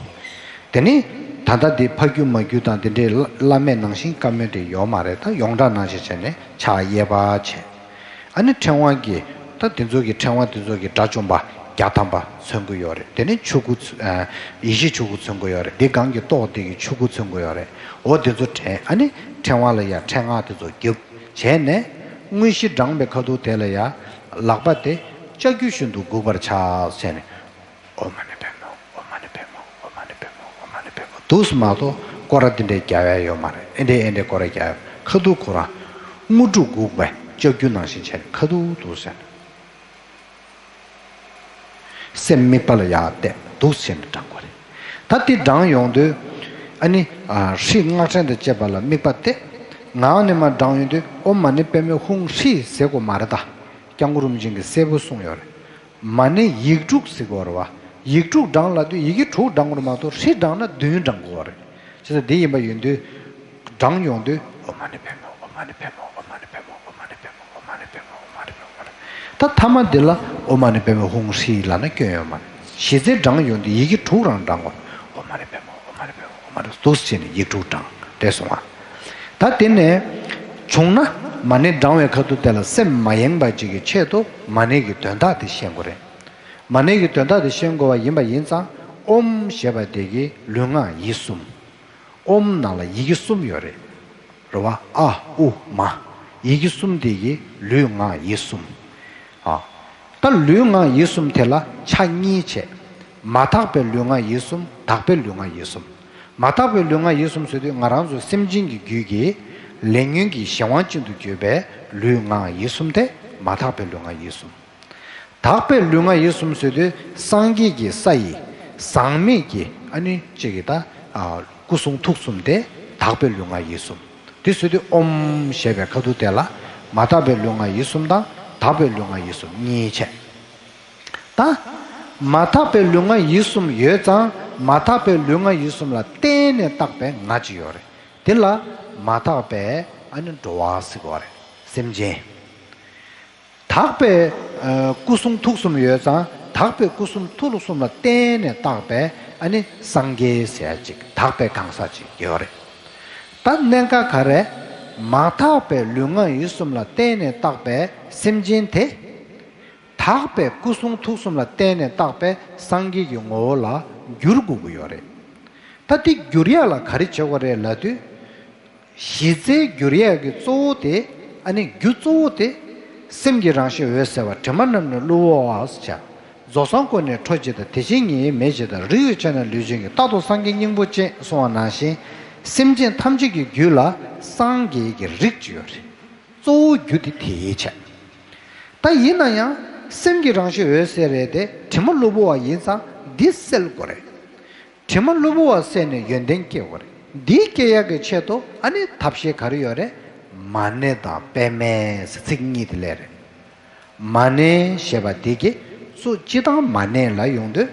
དེ་ནས་ད་ལྟ་དེ་ཕ་རྒྱུད་མ་རྒྱུད་དང་དེ་འདྲའི་བླ་བླ་མེད་ནང་བཞིན་བཀའ་མོལ་དེ་ཡོད་མ་རེད། ད་ཡོངས་གྲགས་ནང་བཞིན་བྱས་ནས་ཕྱག་གཡས་པ་བྱས། ཨ་ནི་ཕྲེང་བ་གི་ད་དེ་ཚོ་གི་ཕྲེང་བ་དེ་ཚོ་གི་དགྲ་བཅོམ་པ་བརྒྱ་ཐམ་པ་མཚོན་གྱི་ཡོད་རེད། དེ་ནས་ཆོས་སྐུ་མཚོན་ཨ་ཡེ་ཤེས་ཆོས་སྐུ་མཚོན་གྱི་ཡོད་རེད། དེ་སྒང་གི་ཏོག་དེ་གི་ཆོས་སྐུ་མཚོན་གྱི་ཡོད་རེད། འོ་དེ་ཚོ་དྲན། ཨ་ནི་ཕྲེང་བ་ལ་ཡ་ཕྲེང་སྔགས་དེ་ཚོ་རྒྱབ་བྱས་ནས་དངོས་གཞི་བགྲངས་པའི་ཁ་ཐུག་དེ་ལ་ཡ་ལག་པ་དེ་ལྕགས་ཀྱུ་བཞིན་དུ་དགུག་པར་བྱ་ཟེར་ནས། ཨོཾ་མ་ཎི་པདྨེ་ཧཱུྃ། ཨོཾ་མ་ཎི་པདྨེ་ཧཱུྃ། ཨོཾ་མ་ཎི་པདྨེ་ཧཱུྃ། ཨོཾ་མ་ཎི་པདྨེ་ཧཱུྃ། འདུག་སེ་མ་གཏོགས་སྐོར་ར་དེ་འདྲའི་རྒྱག་ཡ་ཡོད་མ་རེད། ཨེ་འདྲའི་ཨེ་འདྲའི་སྐོར་ར་རྒྱག་ཡ་ཁ་ཐུག་ཁོ་རང་དངོས་གྲུབ་དགུག་པའི་ལྕགས་ཀྱུ་ནང་བཞིན་བྱས་ནས་ཁ་ཐུག་འདུག་སེ་ནས་སེམས་དམིགས་པ་ལ་ཡར་གཏད་འདུག་སེ་བྱས་ནས་བགྲང་དགོས་རེད། ད་དེ་བགྲངས་ཡོང་དུས། ཨ་ནི། ཨ། ཧྲཱིཿསྔགས་ཕྲེང་དང་བཅས་པ་ལ་དམིགས་པ་སྟེ། ངག་ནས་མར་བགྲངས་ཡོང་དུས་ཨོཾ་མ་ཎི་པདྨེ་ཧཱུྃ་ཧྲཱིཿཟེར་དགོས་མ་རེད་ད། སྐྱབས་མགོན་རིན་པོ་ཆེ་གིས་གསལ་པོ་གསུངས་ཡོད་རེད། མ་ཎི་ཡིག་དྲུག་ཟེར་དགོས་རེད་བ། ཡིག་དྲུག་བགྲངས་ལབ་དུས་ཡི་གེ་དྲུག་བགྲངས་དགོས་རེད་མ་གཏོགས་ཧྲཱིཿབགྲངས་ན་བདུན་བགྲངས་དགོས་རེད། བྱས་ཙང་དེ་ཡིན་པ་ཡིན་དུས། བགྲངས་ཡོང་དུས། ཨོཾ་མ་ཎི་པདྨེ་ཧཱུྃ། ཨོཾ་མ་ཎི་པདྨེ་ཧཱུྃ། ཨོཾ་མ་ཎི་པདྨེ་ཧཱུྃ། ཨོཾ་མ་ཎི་པདྨེ་ཧཱུྃ། ཨོཾ་མ་ཎི་པདྨེ་ཧཱུྃ། ཨོཾ་མ་ཎི་པདྨེ་ཧཱུྃ། ད་ཐ་མ་འདི་ལ་ཨོཾ་མ་ཎི་པདྨེ་ཧཱུྃ་ཧྲཱིཿལབ་ན་སྐྱོན་ཡོད་མ་རེད། གཞི་རྩའི་བགྲངས་ཡོང་དུས་ཡི་གེ་དྲུག་རང་བགྲངས་དགོས། ཨོཾ་མ་ཎི་པདྨེ་ཧཱུྃ། ཨོཾ་མ་ཎི་པདྨེ་ཧཱུྃ། ཨོཾ་མ་ཎི་འདུག་སེ་བྱས་ནས་ཡིག་དྲུག་བགྲངས་དེ་སོང་ང་། ད་དེ་ནས། བྱུང་ན། མ་ཎི་བགྲངས་པའི་ཁ་ཐུག་དེ་ལ་སེམས་མ་ཡེངས་པ་ཅིག་གི་ཆེད་དུ་མ་ཎི་གི་དོན་དག་དེ་ཤེས་དགོས་རེད། མ་ཎི་གི་དོན་དག་དེ་ཤེས་དགོས་པ་ཡིན་པ་ཡིན་ཙང་ཨོཾ་ཞེས་པ་དེ་གི་ལུས་ངག་ཡིད་གསུམ། ཨོཾ་ནང་ལ་ཡི་གེ་གསུམ་ཡོད་རེད། རེད་བ། ཨ་ཨུ་མ། ཡི་གེ་གསུམ་དེ་གི་ལུས་ངག་ཡིད་གསུམ། ཨ། ད་ལུས་ངག་ཡིད་གསུམ་དེ་ལ་ཆ་གཉིས་བྱས། མ་དག་པའི་ལུས་ངག་ཡིད་གསུམ། དག་པའི་ལུས་ངག་ཡིད་གསུམ། མ་དག་པའི་ལུས་ངག་ཡིད་གསུམ་ཟེར་དུས་ང་རང་ཚོ་སེམས་ཅན་གྱི་རྒྱུད་ཀྱི་ལས་ཉོན་གྱི་གཞན་དབང་ཅན་དུ་གྱུར་པའི་ལུས་ངག་ཡིད་གསུམ་དེ་མ་དག་པའི་ལུས་ངག་ཡིད་གསུམ། དག་པའི་ལུས་ངག་ཡིད་གསུམ་ཟེར་དུས་སངས་རྒྱས་ཀྱི་ས་ཡི་ཟག་མེད་ཀྱི་ཨ་ནི་གཅིག་གི་ད། ཨ། སྐུ་གསུང་ཐུགས་གསུམ་དེ་དག་པའི་ལུས་ངག་ཡིད་གསུམ། དེ་ཟེར་དུས་ཨོཾ་ཞེས་པའི་ཁ་ཐུག་དེ་ལ་མ་དག་པའི་ལུས་ངག་ཡིད་གསུམ་དང་དག་པའི་ལུས་ངག་ཡིད་གསུམ་གཉིས་བྱས། ད། མ་དག་པའི་ལུས་ངག་ཡིད་གསུམ་ཡོད་ཙང་མ་དག་པའི་ལུས་ངག་ཡིད་གསུམ་ལ་བརྟེན་ནས་བཏགས་པའི་ངག་ཅིག་ཡོད་རེད། དེ་ལ་མ་དག་པའི་ཨ་ནི་འགྲོ་བ་ཟེར་གོ་རེད། སེམས་ཅན། དག་པའི། ཨ། སྐུ་གསུང་ཐུགས་གསུམ་ཡོད་ཙང་དག་པའི་སྐུ་གསུང་ཐུགས་གསུམ་ལ་བརྟེན་ནས་བཏགས་པའི་ཨ་ནི་སངས་རྒྱས་ཟེར་ཡ་ཅིག་དག་པའི་གང་ཟག་ཅིག་ཡོད་རེད། ད་གནད་འགག་ག་རེ། མ་དག་པའི་ལུས་ངག་ཡིད་གསུམ་ལ་བརྟེན་ནས་བཏགས་པའི་སེམས་ཅན་དེ། དག་པའི་སྐུ་གསུང་ཐུགས་གསུམ་ལ་བརྟེན་ནས་བཏགས་པའི་སངས་རྒྱས་ཀྱི་ངོ་བོ་ལ་འགྱུར་དགོས་ཀྱི་ཡོད་རེད། ད་དེ་འགྱུར་ཡ་ལ་ག་རེ་བྱེད་དགོས་རེད་ལབ་དུས། གཞི་རྩའི་འགྱུར་ཡས་ཀྱི་གཙོ་བོ་དེ། ཨ་ནི་རྒྱུ་གཙོ་བོ་དེ། སེམས་ཀྱི་རང་བཞིན་འོད་གསལ་བ་དྲི་མ་རྣམས་ནི་བསླུ་བའོ་ཟེར། རྫོགས་སངས་སྐུ་ནི་འཕྲོ་ཅན་དང་། དེ་བཞིན་ཉིད་མེད་ཅེས་དང་། རིགས་ཡོད་ཆ་ནས་ལུས་ཅན་གྱི། རྟག་ཏུ་སངས་རྒྱས་སྙིང་པོ་ཅན། གསུངས་པ་ནང་བཞིན་སེམས་ཅན་ཐམས་ཅད་ཀྱི་རྒྱུད་ལ་སངས་རྒྱས་ཀྱི་རིགས་ཅིག་ཡོད་རེད། གཙོ་བོ་རྒྱུ་དེ་དེའི་ཆ། ད་ཡིན་ན་ཡང་སེམས་ཀྱི་རང་བཞིན་འོད་གསལ་རེད་དེ་དྲི་མ་བསླུ་བ་ཡིན་ཙང་འདི་སེལ་དགོས་རེད། དྲི་མ་བསླུ་བ་སེལ་ནས་ཡོན་ཏན་སྐྱེ་དགོས་རེད། འདི་སྐྱེ་ཡག་གི་ཆེད་དུ་ཨ་ནི་ཐབས་ཤེས་ག་རེ་ཡོད་རེད། མ་ཎི་དང་པདྨེ་ཟེར་ཚིག་གཉིས་དེ་ལས་རེད། མ་ཎི་ཞེས་པ་དེ་གི་གཙོ་སྤྱི་དང་མ་ཎི་ལ་ཡོང་དུས་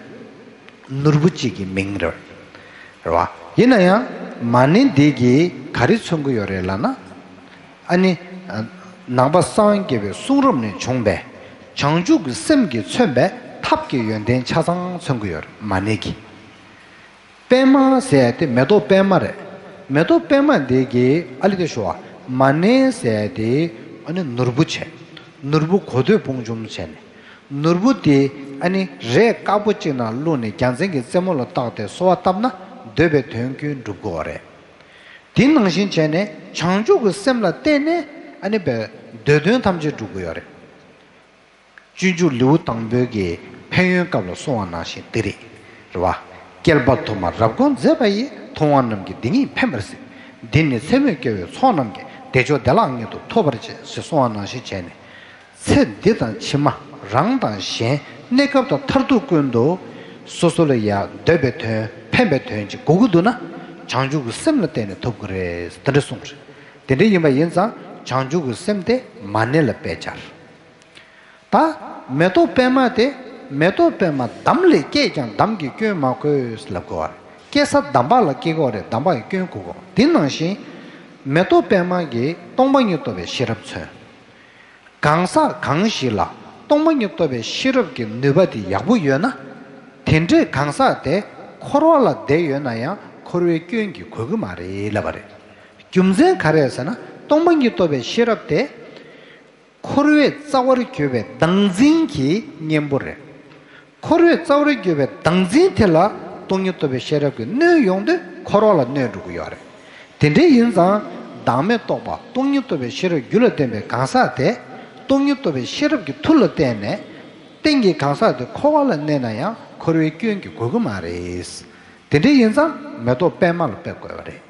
ནོར་བུ་གཅིག་གི་མིང་རེད། རེད་བ། ཡིན་ན་ཡང་མ་ཎི་འདི་གིས་ག་རེ་མཚོན་གི་ཡོད་རེད་ལབ་ན། ཨ་ནི། ནང་པ་སངས་རྒྱས་པའི་གསུང་རབ་ནས་བྱུང་བའི་བྱང་ཆུབ་ཀྱི་སེམས་ཀྱིས་མཚོན་པའི་ཐབས་ཀྱི་ཡོན་ཏན་ཆ་ཚང་མཚོན་གྱི་ཡོད་རེད་མ་ཎི་གིས། པདྨ་ཟེར་ཡ་དེ་མེ་ཏོག་པདྨ་རེད། མེ་ཏོག་པདྨ་འདི་གི་ཨ་ལི་དེ་ཞུ་བ་མ་ཎི་ཟེར་ཡ་དེ་ཨ་ནི་ནོར་བུ་བྱས། ནོར་བུ་གོ་ཐོས་སྤུངས་འཇོམས་བྱས་ནས། ནོར་བུ་དེ་ཨ་ནི་རས་དཀར་པོ་གཅིག་ནང་བླུགས་ནས་རྒྱལ་མཚན་གྱི་རྩེ་མོ་ལ་བཏགས་ཏེ་གསོལ་བ་བཏབ་ན་འདོད་པའི་དོན་ཀུན་འགྲུབ་དགོས་པ་རེད། དེ་ནང་བཞིན་བྱས་ནས་བྱང་ཆུབ་ཀྱི་སེམས་ལ་བརྟེན་ནས་ཨ་ནི་བའི་འདོད་དོན་ཐམས་ཅད་འགྲུབ་ཀྱི་ཡོད་རེད། སྤྱོད་འཇུག་ལེའུ་དང་པོའི་གི་ཕན་ཡོན་སྐབས་ལ་གསུང་བ་ནང་བཞིན་འདི་རེད། རེད་བ། བསྐལ་པ་དུ་མར་རབ་དགོངས་མཛད་པ་ཡིས། མཐོང་བ་རྣམས་ཀྱི་སྡིག་ཉེས་ཕན་པར་གཟིགས། འདི་ནི་ཚད་མེད་སྐྱེ་བོའི་ཚོགས་རྣམས་ཀྱིས། བདེ་མཆོག་བདེ་བླག་ཉིད་དུ་ཐོབ་པར་བྱེད། ཞེས་གསུང་བ་ནང་བཞིན་བྱས་ནས། ཚེ་འདི་དང་ཕྱི་མ་རང་དང་གཞན་གནས་སྐབས་དང་མཐར་ཐུག་ཀུན་ཏུ་སོ་སོ་ལ་ཡ་འདོད་པའི་དོན་ཕན་པའི་དོན་ཅིག་དགོས་ཀྱི་འདུག་ན་བྱང་ཆུབ་ཀྱི་སེམས་ལ་བརྟེན་ནས་ཐོབ་ཀྱི་རེད་དེ་འདྲ་གསུངས་རེད། དེ་འདྲ་ཡིན་པ་ཡིན་ཙང་བྱང་ཆུབ་ཀྱི་སེམས་དེ་མ་ཎི་ལ་དཔེ་སྦྱར། ད་མེ་ཏོག་པདྨ་དེ་མེ་ཏོག་པདྨ་འདམ་ལས་སྐྱེས་ཀྱང་འདམ་གྱིས་སྐྱོན་མ་གོས་ལབ་དགོས་པ་རེད། སྐྱེས་ས་འདམ་བག་ལ་སྐྱེ་དགོས་རེད། འདམ་བག་གིས་སྐྱོན་གོ་དགོས། དེ་ནང་བཞིན་མེ་ཏོག་པདྨ་གིས་སྟོང་པ་ཉིད་རྟོགས་པའི་ཤེས་རབ་མཚོན། གང་ཟག་གང་ཞིག་ལ་སྟོང་པ་ཉིད་རྟོགས་པའི་ཤེས་རབ་ཀྱི་ནུས་པ་དེ་ཡག་པོ་ཡོད་ན། དེ་འདྲའི་གང་ཟག་དེ་འཁོར་བ་ལ་བསྡད་ཡོད་ན་ཡང་འཁོར་བའི་སྐྱོན་གྱིས་གོས་ཀྱི་མ་རེད་ལབ་པ་རེད། རྒྱུ་མཚན་ག་རེ་ཟེར་ན་སྟོང་པ་ཉིད་རྟོགས་པའི་ཤེས་རབ་དེ། འཁོར་བའི་རྩ་བར་གྱུར་པའི་བདག་འཛིན་གྱི་གཉེན་པོ་རེད། འཁོར་བའི་རྩ་བར་གྱུར་པའི་བདག་འཛིན་དེ་ལ་སྟོང་ཉིད་རྟོགས་པའི་ཤེས་རབ་ཀྱིས་གནོད་ཡོང་དུས་འཁོར་བ་ལ་གནོད་འགྲོ་གི་ཡོད་རེད། དེ་འདྲ་ཡིན་ཙང་བདག་མེད་རྟོགས་པ་སྟོང་ཉིད་རྟོགས་པའི་ཤེས་རབ་རྒྱུད་ལ་ལྡན་པའི་གང་ཟག་དེ་སྟོང་ཉིད་རྟོགས་པའི་ཤེས་རབ་ཀྱི་མཐུ་ལ་བརྟེན་ནས་རྟེན་གྱི་གང་ཟག་དེ་འཁོར་བ་ལ་གནས་ན་ཡང་འཁོར་བའི་སྐྱོན་གྱིས་གོས་ཀྱི་མ་རེད། དེ་འདྲ་ཡིན་ཙང་མེ་ཏོག་པད་མ་ལ་དཔེ་བཀོད་པ་རེད།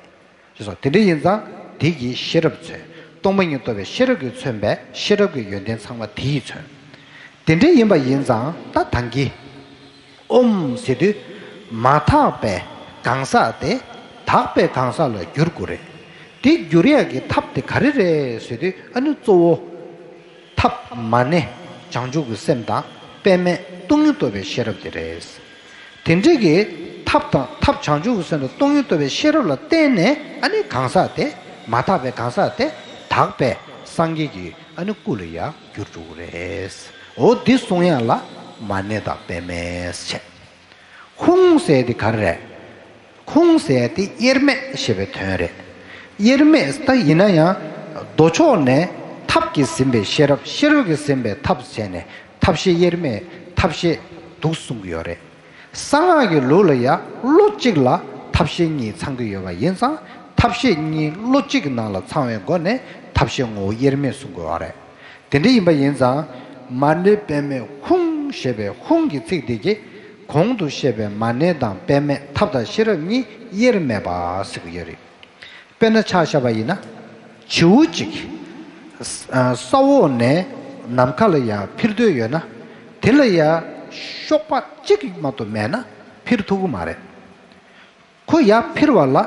ཞེས་སོ། དེ་འདྲ་ཡིན་ཙང་དེ་གིས་ཤེས་རབ་མཚོན། སྟོང་པ་ཉིད་རྟོགས་པའི་ཤེས་རབ་ཀྱིས་མཚོན་པའི་ཤེས་རབ་ཀྱི་ཡོན་ཏན་ཚང་མ་དེ་ཡིས་མཚོན། དེ་འདྲ་ཡིན་པ་ཡིན་ཙང་ད་ད་གིན་ཨོཾ་ཟེར་དུས་མ་དག་པའི་ གང་ཟག་དེ་དག་པའི་གང་ཟག་ལ་འགྱུར་དགོས་རེད། དེ་འགྱུར་ཡག་གི་ཐབས་དེ་ག་རེ་རེད་ཟེར་དུས། ཨ་ནི་གཙོ་བོ་ཐབས་མ་ཎི་བྱང་ཆུབ་ཀྱི་སེམས་དང་པདྨས་སྟོང་ཉིད་རྟོགས་པའི་ཤེས་རབ་དེ་རེད། དེ་འདྲའི་གི་ཐབས་དང་། ཐབས་བྱང་ཆུབ་ཀྱི་སེམས་དང་སྟོང་ཉིད་རྟོགས་པའི་ཤེས་རབ་ལ་བརྟེན་ནས། ཨ་ནི་གང་ཟག་དེ། མ་དག་པའི་གང་ཟག་དེ་དག་པའི་སངས་རྒྱས་ཀྱི་ཨ་ནི་སྐུ་ལ་ཡང་འགྱུར་འགྲོ་གི་རེད། འོ་འདི་གསུང་ཡག་ལ་མ་ཎི་དང་པདྨས་བྱས། ཧཱུྃ་ཟེར་དེ་ག་རེ་རེད། ཧཱུྃ་ཟེར་དེ་དབྱེར་མེད་ཞེས་པའི་དོན་རེད། དབྱེར་མེད། ད་ཡིན་ན་ཡང་མདོ་ཕྱོགས་ནས་ཐབས་ཀྱིས་ཟིན་པའི་ཤེས་རབ། ཤེས་རབ་ཀྱིས་ཟིན་པའི་ཐབས་བྱས་ནས་ཐབས་ཤེས་དབྱེར་མེད། ཐབས་ཤེས་འདུག་གསུང་གི་ཡོད་རེད། གསང་སྔགས་ཀྱི་ལུགས་ལ་ཡང་བློ་གཅིག་ལ་ཐབས་ཤེས་གཉིས་ཚང་གི་ཡོད་པ་ཡིན་ཙང་། ཐབས་ཤེས་གཉིས་བློ་གཅིག་གི་ནང་ལ་ཚང་བའི་སྒོ་ནས་ཐབས་ཤེས་ངོ་བོ་དབྱེར་མེད་གསུང་དགོས་པ་རེད། དེ་འདྲ་ཡིན་པ་ཡིན་ཙང་། མ་ཎི་པདྨེ་ཧཱུྃ་ཞེས་པའི་ཧཱུྃ་གི་ཚིག་དེ་གིས་གོང་དུ་བཤད་པའི་མ་ཎི་དང་པདྨེ་ཐབས་དང་ཤེས་རབ་གཉིས་དབྱེར་མེད་པ་ཟེར་གྱི་ཡོད་རེད། དཔེར་ན་ཆ་བཞག་པ་ཡིན་ན། བྱིའུ་གཅིག་ས་འོག་ནས་ནམ་མཁའ་ལ་ཡར་འཕུར་འདོད་ཡོད་ན། དེ་ལ་ཡར་གཤོག་པ་གཅིག་མ་གཏོགས་མེད་ན་འཕུར་ཐུབ་ཀྱི་མ་རེད། ཁོ་ཡར་འཕུར་བ་ལ་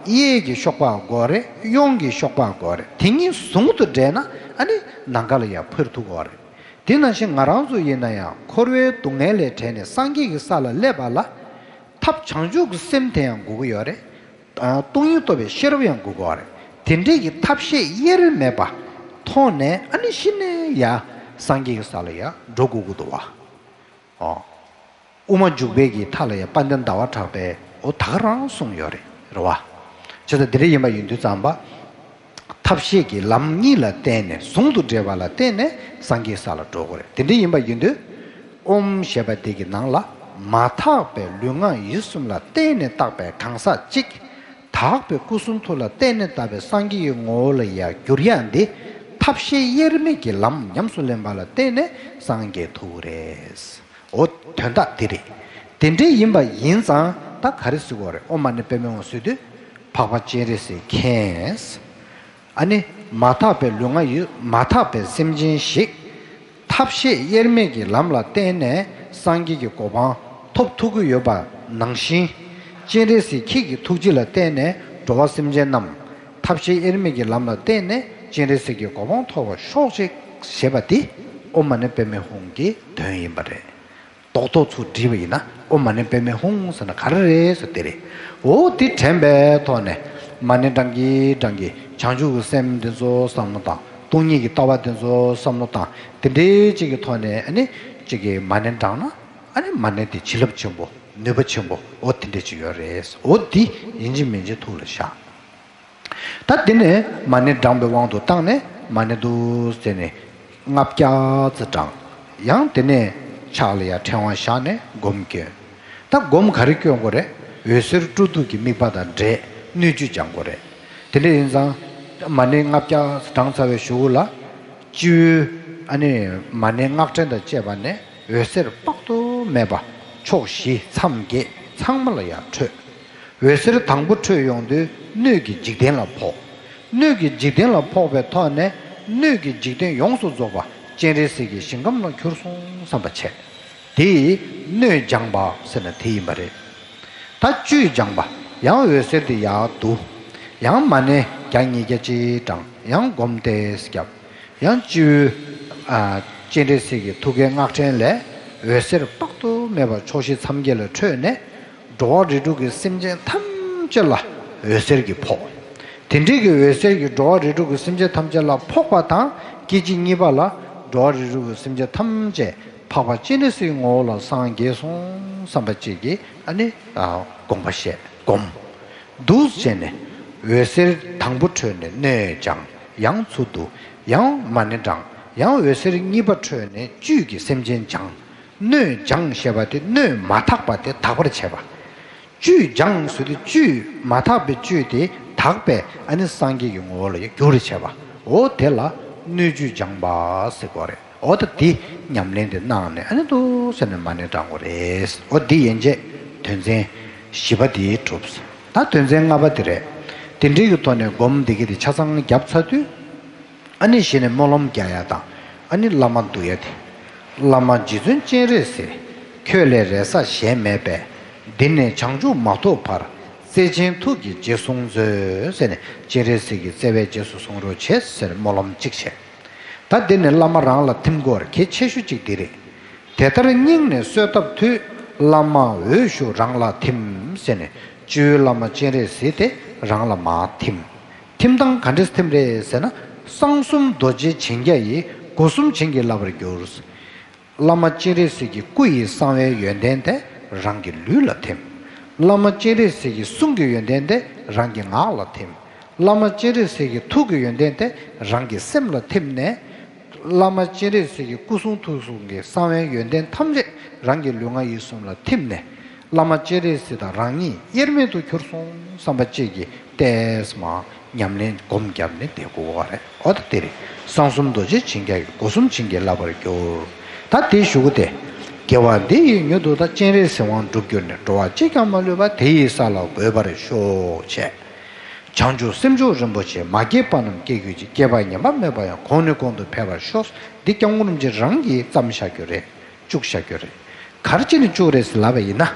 གཡས་ཀྱི་གཤོག་པ་དགོས་རེད། གཡོན་གྱི་གཤོག་པ་དགོས་རེད། དེ་གཉིས་ཟུང་དུ་འབྲེལ་ན་ཨ་ནི་ནམ་མཁའ་ལ་ཡར་འཕུར་ཐུབ་ཀྱི་རེད། དེ་ནང་བཞིན་ང་རང་ཚོ་ཡིན་ན་ཡང་འཁོར་བའི་སྡུག་བསྔལ་ལས་བྲལ་ནས་སངས་རྒྱས་ཀྱི་ས་ལ་སླེབས་པ་ལ། ཐབས་བྱང་ཆུབ་ཀྱི་སེམས་དེ་ཡང་དགོས་ཀྱི་ཡོད་རེད། ཨ། སྟོང་ཉིད་རྟོགས་པའི་ཤེས་རབ་ཡང་དགོས་ཀྱི་ཡོད་རེད། དེ་འདྲའི་གི་ཐབས་ཤེས་དབྱེར་མེད་པ་ཐོག་ནས་ཨ་ནི་གཞི་ནས་ཡར་སངས་རྒྱས་ཀྱི་ས་ལ་ཡར་འགྲོ་དགོས་ཀྱི་འདུག་བ། ཨོ། དབུ་མ་འཇུག་པའི་གི་མཐའ་ལ་ཡང་དཔལ་ལྡན་ཟླ་བ་གྲགས་པས་འོ་ད་ག་རང་གསུངས་ཡོད་རེད། རེད་བ། བྱས་ཙང་དེ་འདྲ་ཡིན་པ་ཡིན་དུས་ཙམ་པ། ཐབས་ཤེས་ཀྱི་ལམ་གཉིས་ལ་བརྟེན་ནས། ཟུང་དུ་འབྲེལ་བ་ལ་བརྟེན་ནས་སངས་རྒྱས་ས་ལ་འགྲོ་དགོས་རེད། དེ་འདྲ་ཡིན་པ་ཡིན་དུས། ཨོཾ་ཞེས་པ་དེ་གི་ནང་ལ་མ་དག་པའི་ལུས་ངག་ཡིད་གསུམ་ལ་བརྟེན་ནས་བཏགས་པའི་གང་ཟག་གཅིག། དག་པའི་སྐུ་གསུང་ཐུགས་ལ་བརྟེན་ནས་བཏགས་པའི་སངས་རྒྱས་ཀྱི་ངོ་བོ་ལ་ཡར་འགྱུར་ཡག་འདི། ཐབས་ཤེས་དབྱེར་མེད་ཀྱི་ལམ་ཉམས་སུ་ལེན་པ་ལ་བརྟེན་ནས་སངས་རྒྱས་ཐུབ་ཀྱི་རེད། འོ་དོན་དག་འདི་རེད། དེ་འདྲའི་ཡིན་པ་ཡིན་ཙང་ད་ག་རེ་ཟེར་དགོས་རེད། ཨོཾ་མ་ཎི་པདྨེ་ཧཱུྃ་ཟེར་དུས་འཕགས་པ་སྤྱན་རས་གཟིགས་མཁྱེན། ཨ་ནི་མ་དག་པའི་ལུས་ངག་ཡིད། མ་དག་པའི་སེམས་ཅན་ཞིག་ཐབས་ཤེས་དབྱེར་མེད་ཀྱི་ལམ་ལ་བརྟེན་ནས་སངས་རྒྱས་ཀྱི་གོ་འཕང་ཐོབ་ཐུབ་ཀྱི་ཡོད་པ་ནང་བཞིན། སྤྱན་རས་གཟིགས་ཁྱེད་ཀྱི་ཐུགས་རྗེ་ལ་བརྟེན་ནས་འགྲོ་བ་སེམས་ཅན་རྣམས་ཐབས་ཤེས་དབྱེར་མེད་ཀྱི་ལམ་ལ་བརྟེན་ནས་སྤྱན་རས་གཟིགས་ཀྱི་གོ་འཕང་ཐོབ་པར་ཤོག་ཅིག་ཞེས་པ་འདི་ཨོཾ་མ་ཎི་པདྨེ་ཧཱུྃ་གི་དོན་ཡིན་པ་རེད། རྡོག་རྡོག་ཚུར་བསྒྲིལ་བ་ཡིན་ན། ཨོཾ་མ་ཎི་པདྨེ་ཧཱུྃ་ཟེར་ན་ག་རེ་རེད་ཟེར་དེ་རེད། འོ་དེ་དྲན་པའི་ཐོག་ནས་མ་ཎི་བགྲང་གིན་བགྲང་གིན་བྱང་ཆུབ་ཀྱི་སེམས་འདི་ཚོ་བསམ་བློ་བཏང་། སྟོང་ཉིད་ཀྱི་ལྟ་བ་འདི་ཚོ་བསམ་བློ་བཏང་། དེ་འདྲའི་ཅིག་གི་ཐོག་ནས་ཨ་ནི་ཅིག་གི་མ་ཎི་བགྲངས་ན། ཨ་ནི་མ་ཎི་དེ་བྱིན་རླབས་ཆེན་པོ། ནུས་པ་ཆེན་པོ། འོ་དེ་འདྲ་ཅིག་ཡོད་རེད། འོ་དེ་ཡིན་གཅིག་མིན་གཅིག་ཐུགས་ལ་བཞག། ད་དེ་ནས་མ་ཎི་བགྲངས་པའི་དབང་དུ་བཏང་ནས་མ་ཎི་འདུག་ཟེར་ནས་ལྔ་བརྒྱ་ཙམ་བགྲངས། ཡང་དེ་ནས་ཕྱག་ལ་ཡར་ཕྲེང་བ་བཞག་ནས་སྒོམ་སྐྱོན། ད་སྒོམ་ག་རེ་སྐྱོན་དགོས་རེད། འོད་ཟེར་སྤྲོ་བསྡུ་གི་དམིགས་པ་དང་འབྲེལ་སྣོད་བཅུད་སྦྱང་དགོས་རེད། དེ་འདྲ་ཡིན་ཙང་མ་ཎི་ལྔ་བརྒྱ་བགྲངས་ཚར་བའི་གཞུག་གུ་ལ། སྤྱི་བོའི་ཨ་ནི་མ་ཎི་སྔགས་ཕྲེང་དང་བཅས་པ་ནས་འོད་ཟེར་དཔག་ཏུ་མེད་པ་ཕྱོགས་བཞི་མཚམས་བརྒྱད་ཚང་མ་ལ་ཡར་འཕྲོས། འོད་ཟེར་དང་པོ་འཕྲོས་ཡོང་དུས་སྣོད་ཀྱི་འཇིག་རྟེན་ལ་ཕོག། སྣོད་ཀྱི་འཇིག་རྟེན་ལ་ཕོག་པའི་ཐོག་ནས་སྣོད་ཀྱི་འཇིག་རྟེན་ཡོངས་སུ་རྫོགས་པ་སྤྱན་རས་གཟིགས་ཀྱི་ཞིང་ཁམས་ལ་གྱུར་སོང་བསམ་པ་བྱས། དེ་སྣོད་སྦྱངས་པ་ཟེར་ན་དེ་ཡིན་པ་རེད། ད་བཅུད་སྦྱངས་པ། ཡང་འོད་ཟེར་དེ་ཡར་བསྡུ། ཡང་མ་ཎི་བརྒྱ་ཉིས་བརྒྱ་ཅིག་བགྲངས། ཡང་སྒོམ་ཏོག་ཙམ་བརྒྱབ། ཡང་སྤྱི་བོའི་ཨ་སྤྱན་རས་གཟིགས་ཀྱི་ཐུགས་ཀའི་སྔགས་ཕྲེང་ལས་འོད་ཟེར་དཔག་ཏུ་མེད་པ་ཕྱོགས་བཞི་མཚམས་བརྒྱད་ལ་འཕྲོས་ནས། འགྲོ་བ་རིགས་དྲུག་གི་སེམས་ཅན་ཐམས་ཅད་ལ་འོད་ཟེར་གྱིས་ཕོག། དེ་འདྲའི་གི་འོད་ཟེར་གྱིས་འགྲོ་བ་རིགས་དྲུག་གི་སེམས་ཅན་ཐམས་ཅད་ལ་ཕོག་པ་དང་། སྐད་ཅིག་གཉིས་པ་ལ་འགྲོ་བ་རིགས་དྲུག་གི་སེམས་ཅན་ཐམས་ཅད་འཕགས་པ་སྤྱན་རས་གཟིགས་ངོ་བོ་ལ་སངས་རྒྱས་སོང་བསམ་པ་ཅིག་གིས་ཨ་ནི་ཨ་དགོངས་པ་བཞེས། སྒོམ། འདུག་བྱས་ནས་འོད་ཟེར་དང་པོ་འཕྲོས་ནས་སྣོད་སྦྱངས། ཡང་ཚུར་བསྡུ། ཡང་མ་ཎི་བགྲངས། ཡང་འོད་ཟེར་གཉིས་པ་འཕྲོས་ནས་བཅུད་ཀྱི་སེམས་ཅན་སྦྱངས། སྣོད་སྦྱངས་ཞེས་པ་དེ་སྣོད་མ་དག་པ་དེ་དག་པར་བྱས་པ། བཅུད་སྦྱངས་ཟེར་དུས་བཅུད་མ་དག་པའི་བཅུད་དེ་དག་པའི་ཨ་ནི་སངས་རྒྱས་ཀྱི་ངོ་བོ་ལ་ཡང་བསྒྱུར་བྱས་པ། འོ་དེ་ལ་སྣོད་བཅུད་སྦྱངས་པ་ཟེར་དགོས་རེད། འོ་ད་འདི་ཉམས་ལེན་དེ་གནང་ནས་ཨ་ནི་འདུག་ཟེར་ནས་མ་ཎི་བགྲང་དགོས་རེད། འོ་འདི་ཡན་ཆད་དོན་ཚན་བཞི་པ་དེ་གྲུབ། ད་དོན་ཚན་ལྔ་པ་དེ་རེད། དེ་འདྲའི་གི་ཐོག་ནས་སྒོམ་འདི་གི་དེ་ཆ་ཚང་བརྒྱབ་ཚར་དུས། ཨ་ནི་གཞི་ནས་སྨོན་ལམ་རྒྱག་ཡ་དང་། ཨ་ནི་བླ་མ་འདུ་ཡ་དེ། བླ་མ་རྗེ་བཙུན་སྤྱན་རས་གཟིགས། ཁྱོད་ལས་རེ་ས་གཞན་མེད་པས། འདི་ནས་བྱང་ཆུབ་མ་ཐོབ་བར། བརྩེ་ཆེན་ཐུགས་ཀྱིས་རྗེས་བཟུང་མཛོད་ཟེར་ནས་སྤྱན་རས་གཟིགས་ཀྱི་བརྩེ་བས་རྗེས་སུ་བཟུང་རོགས་བྱེད་ཟེར་སྨོན་ལམ་གཅིག་བྱས། ད་འདི་ནས་བླ་མ་རང་ལ་ཐིམ་དགོས་པ་གལ་ཆེ་ཤོས་གཅིག་འདི་རེད། དེ་ལྟར་སྙིང་ནས་གསོལ་བཏབ་མཐུས། བླ་མ་འོད་ཞུ་རང་ལ་ཐིམ་ཟེར་ནས་སྤྱི་བོའི་བླ་མ་སྤྱན་རས་གཟིགས་དེ་རང་ལ་མར་ཐིམ། ཐིམ་སྟངས་ག་འདྲས་ཐིམ་རེད་ཟེར་ན། གསང་གསུམ་རྡོ་རྗེ་འཆིང་རྒྱ་ཡིས། སྒོ་གསུམ་བྱིན་གྱིས་བརླབ་པར་འགྱུར། བླ་མ་སྤྱན་རས་གཟིགས་ཀྱི་སྐུ་ཡི་གསང་བའི་ཡོན་ཏན་དེ་རང་གི་ལུས་ལ་ཐིམ། བླ་མ་སྤྱན་རས་གཟིགས་ཀྱི་གསུང་གི་ཡོན་ཏན་དེ་རང་གི་ངག་ལ་ཐིམ། བླ་མ་སྤྱན་རས་གཟིགས་ཀྱི་ཐུགས་ཀྱི་ཡོན་ཏན་དེ་རང་གི་སེམས་ལ་ཐིམ་ནས། བླ་མ་སྤྱན་རས་གཟིགས་ཀྱི་སྐུ་གསུང་ཐུགས་གསུམ་གྱི་གསང་བའི་ཡོན་ཏན་ཐམས་ཅད་རང་གི་ལུས་ངག་ཡིད་གསུམ་ལ་ཐིམ་ནས། བླ་མ་སྤྱན་རས་གཟིགས་དང་རང་ཉིད་དབྱེར་མེད་དུ་གྱུར་སོང་བསམ་པ་བཅས་ཀྱིས་ཏེས་མ་ཉམས་ལེན་སྒོམ་བརྒྱབ་ནས་བསྡད་དགོས་པ་རེད། འོ་ད་དེ་རེད། གསང་གསུམ་རྡོ་རྗེ་འཆིང་རྒྱ་ཡིས། སྒོ་གསུམ་བྱིན་གྱིས་བརླབ་པར་འགྱུར། ད་དེ་ཞུ་གི་དེ། དགེ་བ་འདི་ཡི་མྱུར་དུ་ད། སྤྱན་རས་གཟིགས་དབང་འགྲུབ་གྱུར་ནས། འགྲོ་བ་གཅིག་ཀྱང་མ་ལུས་པ། དེ་ཡི་ས་ལ་འགོད་པར་ཤོག་བྱས། བྱང་ཆུབ་སེམས་མཆོག་རིན་པོ་ཆེ། མ་སྐྱེས་པ་རྣམས་སྐྱེ་གྱུར་ཅིག། སྐྱེས་པ་ཉམས་པ་མེད་པ་ཡང་། གོང་ནས་གོང་དུ་འཕེལ་བར་ཤོག། འདི་སྐྱབས་མགོན་རིན་པོ་ཆེ་རང་གིས་བརྩམས་བཞག་རྒྱུ་རེད། བཅུག་བཞག་རྒྱུ་རེད། ག་རེ་བྱས་ནས་བཅུག་རེད་ཟེར་ལབ་པ་ཡིན་ན།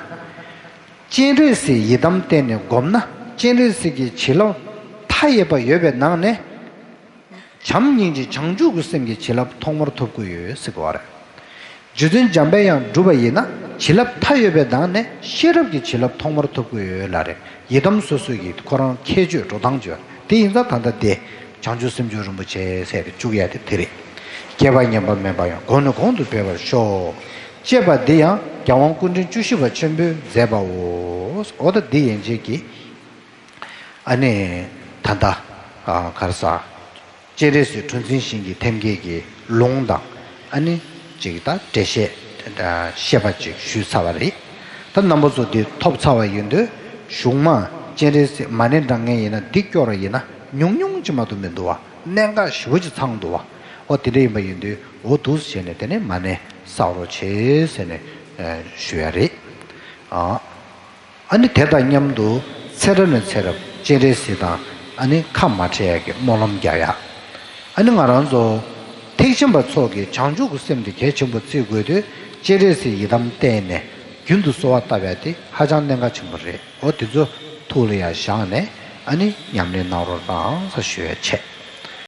སྤྱན་རས་གཟིགས་ཡི་དམ་བསྟན་ནས་བསྒོམས་ན། སྤྱན་རས་གཟིགས་ཀྱི་བྱིན་རླབས་མཐའ་ཡས་པ་ཡོད་པའི་ནང་ནས། བྱམས་སྙིང་རྗེ་བྱང་ཆུབ་ཀྱི་སེམས་ཀྱི་བྱིན་རླབས་ཐོག་མར་ཐོབ་ཀྱི་ཡོད་ཟེར་གྱི་ཡོད་རེད། རྗེ་བཙུན་འཇམ་དཔལ་དབྱངས་སྒྲུབ་པ་ཡིན་ན། བྱིན་རླབས་མཐའ་ཡས་པའི་ནང་ནས་ཤེས་རབ་ཀྱི་བྱིན་རླབས་ཐོག་མར་ཐོབ་ཀྱི་ཡོད་ལ་རེད། ཡི་དམ་སོ་སོ་ཡི་ཁོ་རང་ཁྱད་ཆོས་འགྲོ་སྟངས་བརྗོད། དེ་ཡིན་ཙང་ད་ལྟ་དེ་བྱང་ཆུབ་སེམས་མཆོག་རིན་པོ་ཆེ་ཟེར་ཏེ་བཅུག་ཡ་དེ་དེ་རེད། སྐྱེས་པ་ཉམས་པ་མེད་པ་ཡང་། གོང་ནས་གོང་དུ་འཕེལ་བར་ཤོག། ཅེས་པ་འདི་ཡང་རྒྱལ་དབང་སྐུ་ཕྲེང་བཅུ་བཞི་པ་ཆེན་པོས་མཛད་པའོ། འོ་ད་འདི་ཡན་ཆད་ཀྱི། ཨ་ནི། ད་ལྟ། ཨ། ག་རེ་ཟ། སྤྱན་རས་གཟིགས་གྲུ་འཛིན་ཞིང་གི་ཐེམ་སྐས་ཀྱི་ལུང་དང་། ཨ་ནི། ཅིག་ད་འགྲེལ་བཤད། ད་བཤད་པ་ཅིག་ཞུས་ཚར་བ་རེད། ད་རྣམ་པ་ཚོ་འདི་ཐོབ་ཚར་བ་ཡིན་དུས། གཞུག་མ་སྤྱན་རས་གཟིགས་མ་ཎི་བགྲང་མཁན་ཡིན་ན། འདི་སྐྱོར་བ་ཡིན་ན་ཉུང་ཉུང་ཅིག་མ་གཏོགས་མི་འདུག་བ། གནད་འགག་ཞེ་པོ་ཅིག་ཚང་འདུག་བ། འོ་དེ་འདྲ་ཡིན་པ་ཡིན་དུས། འོ་འདུག་སེ་བྱས་ནས་དེ་ནས་མ་ཎི་བསགས་རོགས་བྱེད་ཟེར་ནས་ཞུ་ཡ་རེད། ཨ། ཨ་ནི་དེ་དང་མཉམ་དུ་ཚེ་རབས་ནས་ཚེ་རབས་སྤྱན་རས་གཟིགས་དང་ཨ་ནི་ཁ་མ་བྲལ་ཡག་གི་སྨོན་ལམ་རྒྱག་ཡག། ཨ་ནི་ང་རང་ཚོ་ཐེག་ཆེན་པ་ཚོ་གིས་བྱང་ཆུབ་ཀྱི་སེམས་དེ་གལ་ཆེན་པོ་བརྩི་དགོས་དུས། སྤྱན་རས་གཟིགས་ཡི་དམ་བསྟེན་ནས་རྒྱུན་དུ་གསོལ་བ་བཏབ་ཡག་དེ་ཧ་ཅང་གནད་འགག་ཆེན་པོ་རེད། འོ་དེ་ཚོ་ཐུགས་ལ་ཡང་བཞག་ནས་ཨ་ནི་ཉམས་ལེན་གནང་རོགས་གནང་ཟེར་ཞུ་ཡ་བྱས།